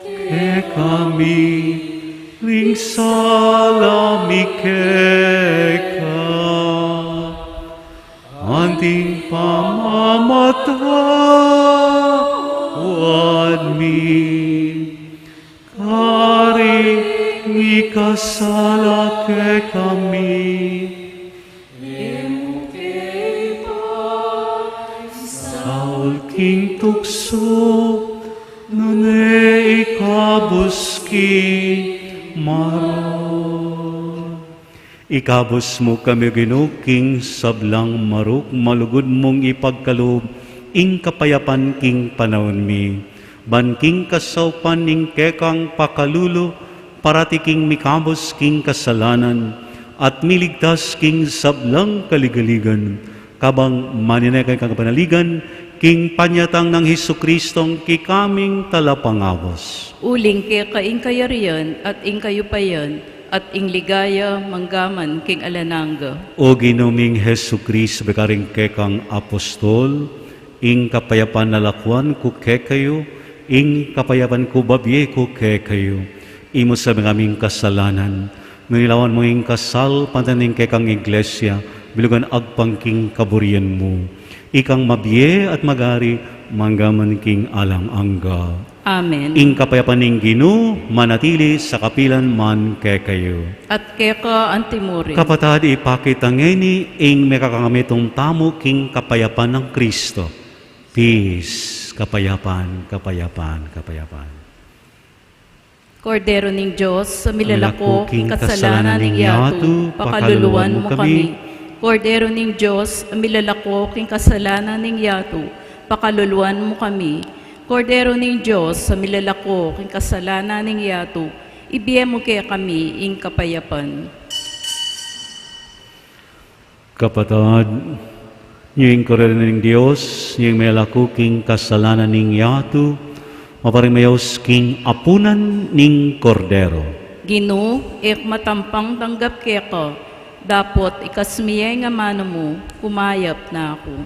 kekami ring sala mi keka, anting pamamatawad mi karing mikasala kekami. E mu ke ipaisaul king tuksu, nune ikabus king marok. Ikabus mu kami, Ginu, king sablang marok, malugud mung ipagkalub ing kapayapan king panaun mi, ban king kasaupan ning kekang pakalulu, parati king mikabus king kasalanan, at miligtas king sablang kaligaligan, kabang manenaya kang kapanaligan, king panyatang nang Jesucristong kekaming Talapangabus. Uling keka ing kayarian, at ing kayupayan, at ing ligaya, mangga man king alang angga. O Ginu ming Jesucristo, bekaring kekang apostol, ing kapayapan lalakuan ku kekayu, ing kapayapan ku babie ku kekayu. E mu sabi ing kasalanan, nune lawan mu ing kasalpantayanan ning kekang Iglesia, bilugan agpang king kaburian mu. Ikang mabie at magari, mangga man king alang angga. Amen. Ing kapayapan ning Ginu manatili sa kapilan man kekayu. At keka antimurin. Kapatad, ipakit ta ngeni ing mekakamitung tamu king kapayapan nang Kristo. Peace, kapayapan, kapayapan, kapayapan. Kordero ning Dios, a milalako king kasalanan ning yatu, pakaluluan mu kami. Kordero ning Dios, a milalako king kasalanan ning yatu, pakaluluan mu kami. Kordero ning Dios, a milalako king kasalanan ning yatu, ibie mu kekami ing kapayapan. Kapatad, ing Kordero ning Dios, ing milalako king kasalanan ning yatu, maparin mayaus king apunan ning Kordero. Ginu, e ku matampang tanggap keka, dapot ikasmi ing amanu mu, kumayap na ku.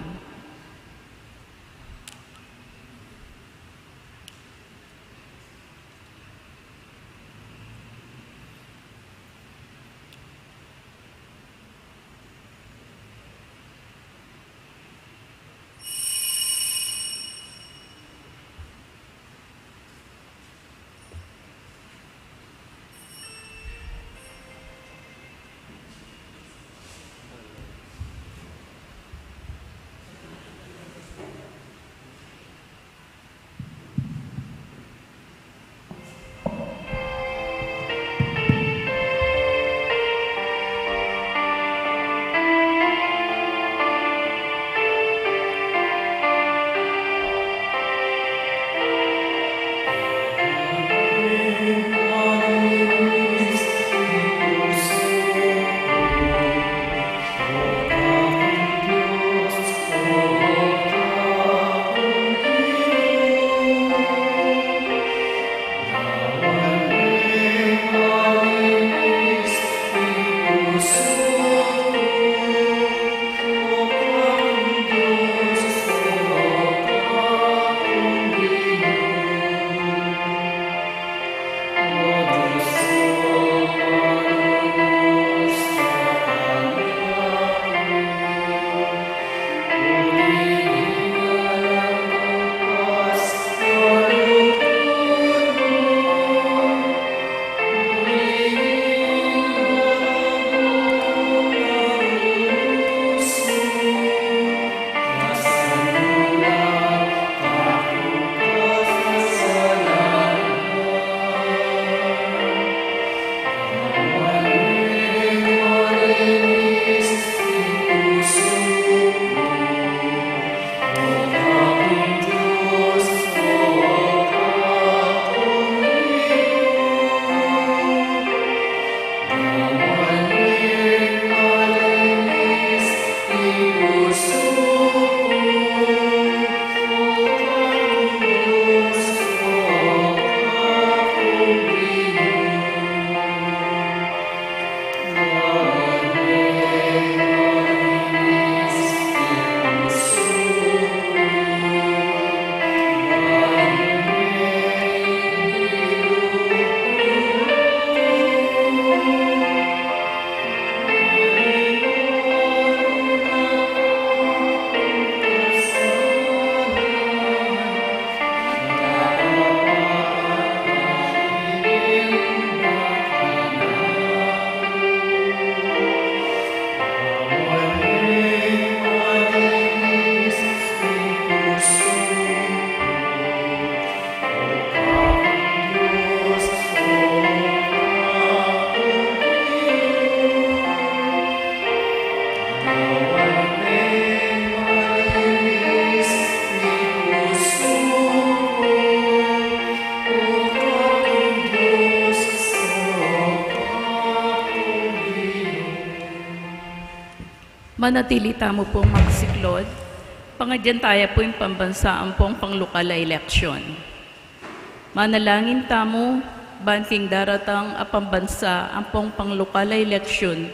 Manatili tamu pong makasiklod. Pangadyan taya pu ing pambansa ampong panglokal a eleksyon. Manalangin tamu, ban king daratang a pambansa ampong panglokal a eleksyon,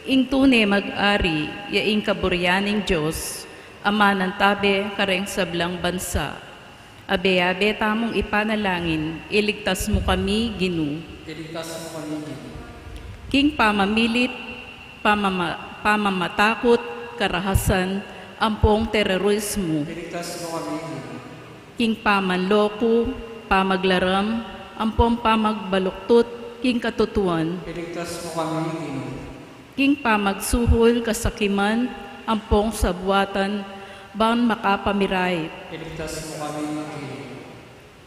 ing tune mag-ari, ya ing kaburian ning Dios, a manantabe kareng sablang bansa. Abe-abe tamung ipanalangin, iligtas mu kami, Ginu. Iligtas mu kami, Ginu. King pamamilit, pamama-, pamamatakut, karahasan, ampong terorismo. Iligtas mu kami, Ginu. King pamanloko, pamaglaram, ampong pamagbaluktut king katutuan. Iligtas mu kami, Ginu. King pamagsuhul kasakiman, ampong sabuatan, ban makapamirait. Iligtas mu kami, Ginu.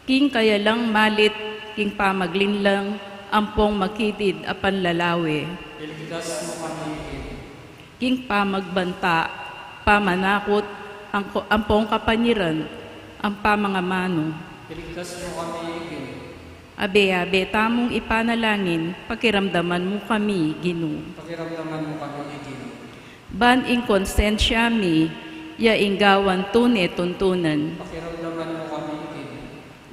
King kayalang malit, king pamaglinlang ampong makitid a panlalawe. Iligtas mu kami keni. King pamagbanta, pamanakut, angko-, ampong kapanyiran, ang pamangamanu. Iligtas mu kami keni. Abe-abe tamung ipanalangin, pakiramdaman mu kami, Ginu. Pakiramdaman mu kami keni. Ban ing konsensya mi, ya ing gawan tune tuntunan. Pakiramdaman mu kami keni.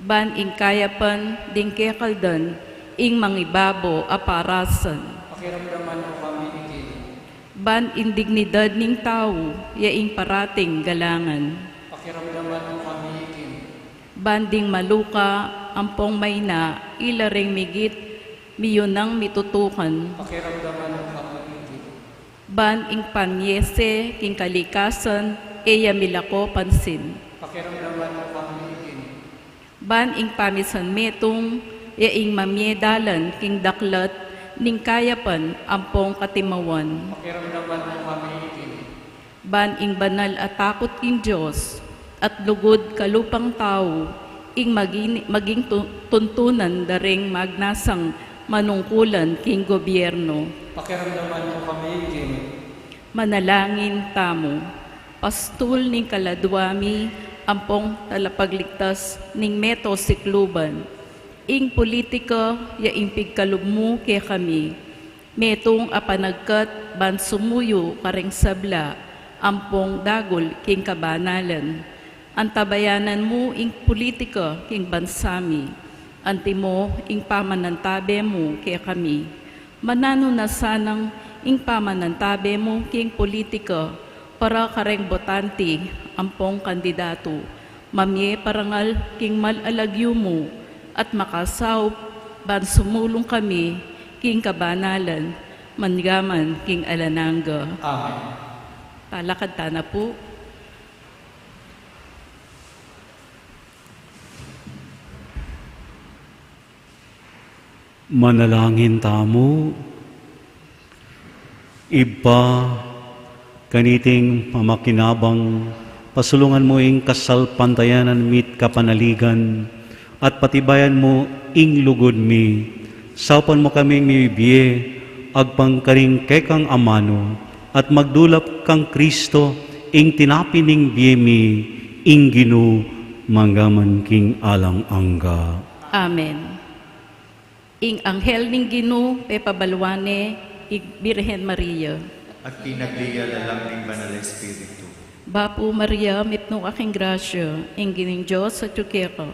Ban ing kayapan ding kekaldan, ing mangibabo a parasan. Pakiramdaman mu kami keni. Ban ing dignidad ning tau, ya ing parating galangan. Pakiramdaman mu kami keni. Ban ding maluka, ampong maina, ila ring migit, miyunang mitutukan. Pakiramdaman mu kami keni. Ban ing pamiese king kalikasan, e ya milako pansin. Pakiramdaman mu kami keni. Ban ing pamisan metung, ya ing mamie dalan king daklat, ning kayapan ampong katimawan. Pakiramdaman mu kami keni. Ban ing banal a takut king Dios, at lugud kalupang tau, ing maging, maging tu-, tuntunan da ring magnasang manungkulan king gobyerno. Pakiramdaman mu kami keni. Manalangin tamu. Pastul ning kaladua mi, ampong talapagligtas ning meto sikluban. Ing politika, ya ing pigkalub mu kekami. Metung a panagkat ban sumuyu karing sabla, ampong dagul king kabanalan. Antabayanan mu ing politika king bansa mi. Antimo ing pamanantabe mu kekami. Mananu na sanang ing pamanantabe mu king politika para kareng botante ampong kandidatu. Mamie parangal king mal a lagyu mu, at makasaup ban sumulung kami king kabanalan, manggaman king alang angga. Amen. Talakad tana pu. Manalangin tamu. Ibpa, kaniting mamakinabang, pasulungan mu ing kasalpantayanan mi't kapanaligan, at patibayan mu ing lugud mi. Saupan mu kaming mibie agpang karing kekang amanu, at magdulap kang Kristo ing tinapi ning bie mi, ing Ginu, manggaman king alang angga. Amen. Ing anghel ning Ginu pepabaluan ne ing Birhen Maria. At pinagligayan ka ning Banal Espiritu. Bapu Maria, mipnu ka king grasya, ing Ginung Dios atyu keka.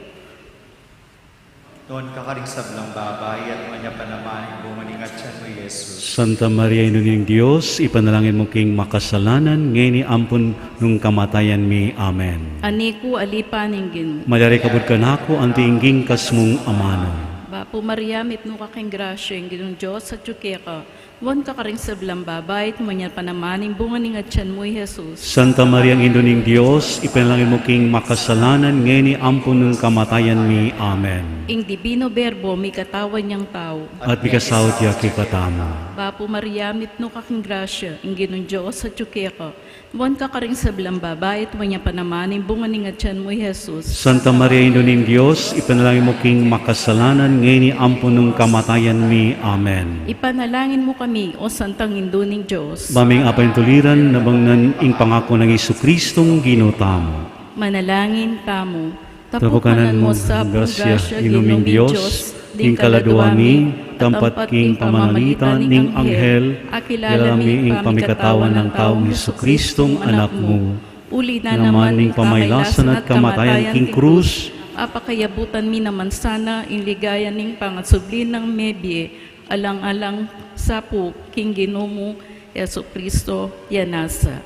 Nuan ka karing sablang babai, at nuan ya pa naman ing bunga ning atian mu, i Jesus. Santa Maria, Indu ning Dios, ipanalangin mu king makasalanan, ngeni ampon nung kamatayan mi. Amen. Ani ku, alipan ning Ginu. Malyari kabud kanaku anti ing gingkas mung amanu. Bapu Maria, mipnu ka king grasya, ing Ginung Dios atyu keka. Nuan ka karing sablang babai, at nuan ya pa naman ing bunga ning atian mu, i Jesus. Santa Maria, Indu ning Dios, ipanalangin mu king makasalanan, ngeni ampon nung kamatayan mi. Amen. Ing Divino Verbo mikatawan yang tau. At mikasaut ya kekatamu. Bapu Maria, mipnu ka king grasya, ing Ginung Dios atyu keka. Nuan ka karing sablang babai, at nuan ya pa naman ing bunga ning atian mu, i Jesus. Santa Maria, Indu ning Dios, ipanalangin mu king makasalanan, ngeni ampon nung kamatayan mi. Amen. Ipanalangin mu kami, o Santang Indu ning Dios. Ba ming apaintuliran, nabangnan ing pangaku nang Jesucristong Ginu tamu. Manalangin tamu. Tapukanan mu sa grasya, Indu ning Dios, ing kaladua mi, tampat king pamamagitan ning anghel, akilala mi ing pamikatawan nang taung Jesucristong Anak mu. Uli na naman ning pamailasan at kamatayan king krus, apakayabutan mi naman sana ing ligaya ning pangasubli nang mebie, alang-alang sa pu king Ginu mung Jesucristo, ya nasa.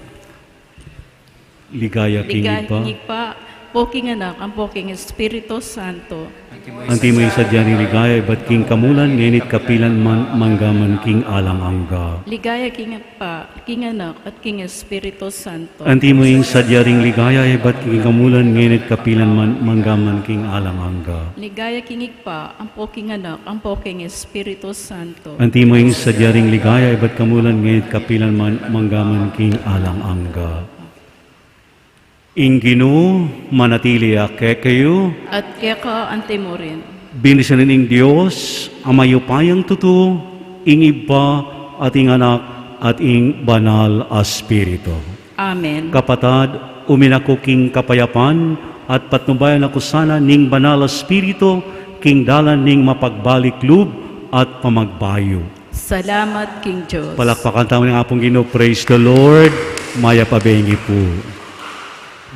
Ligaya king Ibpa, ampo king Anak, ampo king Espiritu Santo. Antimo ing sadya ning ligaya ibat king kamulan, ngeni't kapilan man, manggaman king alang angga. Ligaya king Ibpa, king Anak, at king Espiritu Santo. Antimo ing sadya ning ligaya ibat king kamulan, ngeni't kapilan man, manggaman king alang angga. Ligaya king Ibpa, ampo king Anak, ampo king Espiritu Santo. Antimo ing sadya ning ligaya ibat kamulan, ngeni't kapilan man, manggaman king alang angga. Ing Ginu manatili ya kekayu. At keka antimo rin. Bendisyunan ning Dios a mayupayang tutu, ing Ibpa, at ing Anak, at ing Banal a Espiritu. Amen. Kapatad, uminak ku king kapayapan, at patnubayan na ku sana ning Banal a Espiritu, king dalan ning mapagbalik lub at pamagbayu. Salamat king Dios. Palakpakan tamu ing Apung Ginu. Praise the Lord. Mayap a bengi pu.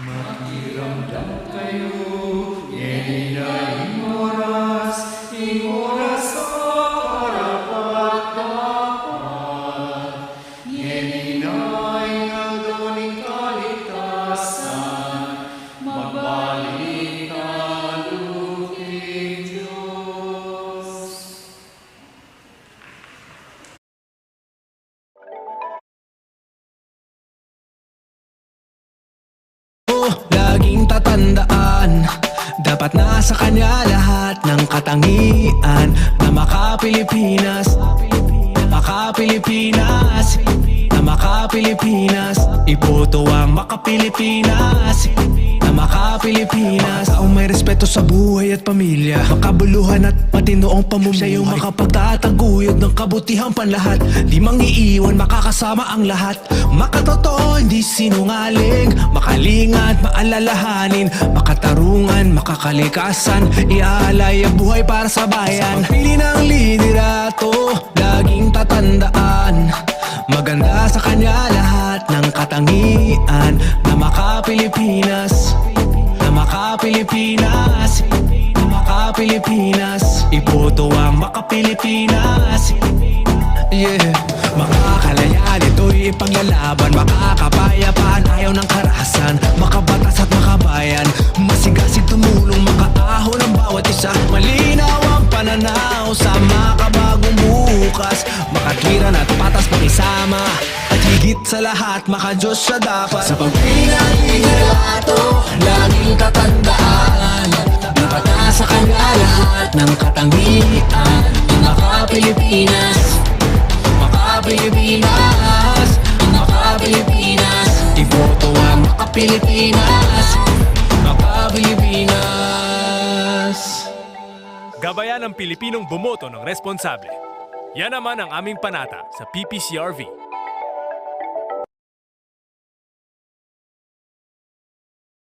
Makiramdam kayu, ngeni na ing oras, ing oras a karapat-dapat. Ngeni na ing aldo ning kaligtasan, magbalik tamu king Dios. Laging tatandaan, dapat nasa kanya lahat ng katangian na maka-Pilipinas, maka-Pilipinas, na maka-Pilipinas. Iboto ang maka-Pilipinas, na maka-Pilipinas. Taong may respeto sa buhay at pamilya, makabuluhan at matino ang pamumuhay. Siya yung makapagtataguyod ng kabutihang panlahat. Di mangiiwan, makakasama ang lahat. Makatotoo, hindi sinungaling, makalinga at maalalahanin, makatarungan, makakalikasan, iaalay ang buhay para sa bayan. Sa pagpili ng liderato, laging tatandaan, maganda sa kanya lahat ng katangian na maka-Pilipinas, na maka-Pilipinas, na maka-Pilipinas. Iboto ang maka-Pilipinas. Yeah. Makakalaya nito'y ipaglalaban, makakapayapaan, ayaw ng karahasan, makabatas at makabayan, masigasig tumulong, makaahon ang bawat isa, malinaw ang pananaw sa makabagong bukas, makatwiran at patas pakisama, at higit sa lahat, maka-Diyos siya dapat. Sa pagpili ng liderato, laging tatandaan, dapat nasa kanya lahat ng katangian. Ang maka-Pilipinas, maka-Pilipinas, ang maka-Pilipinas. Iboto ang maka-Pilipinas, maka-Pilipinas. Gabayan ang Pilipinong bumoto ng responsable. Yan naman ang aming panata sa P P C R V.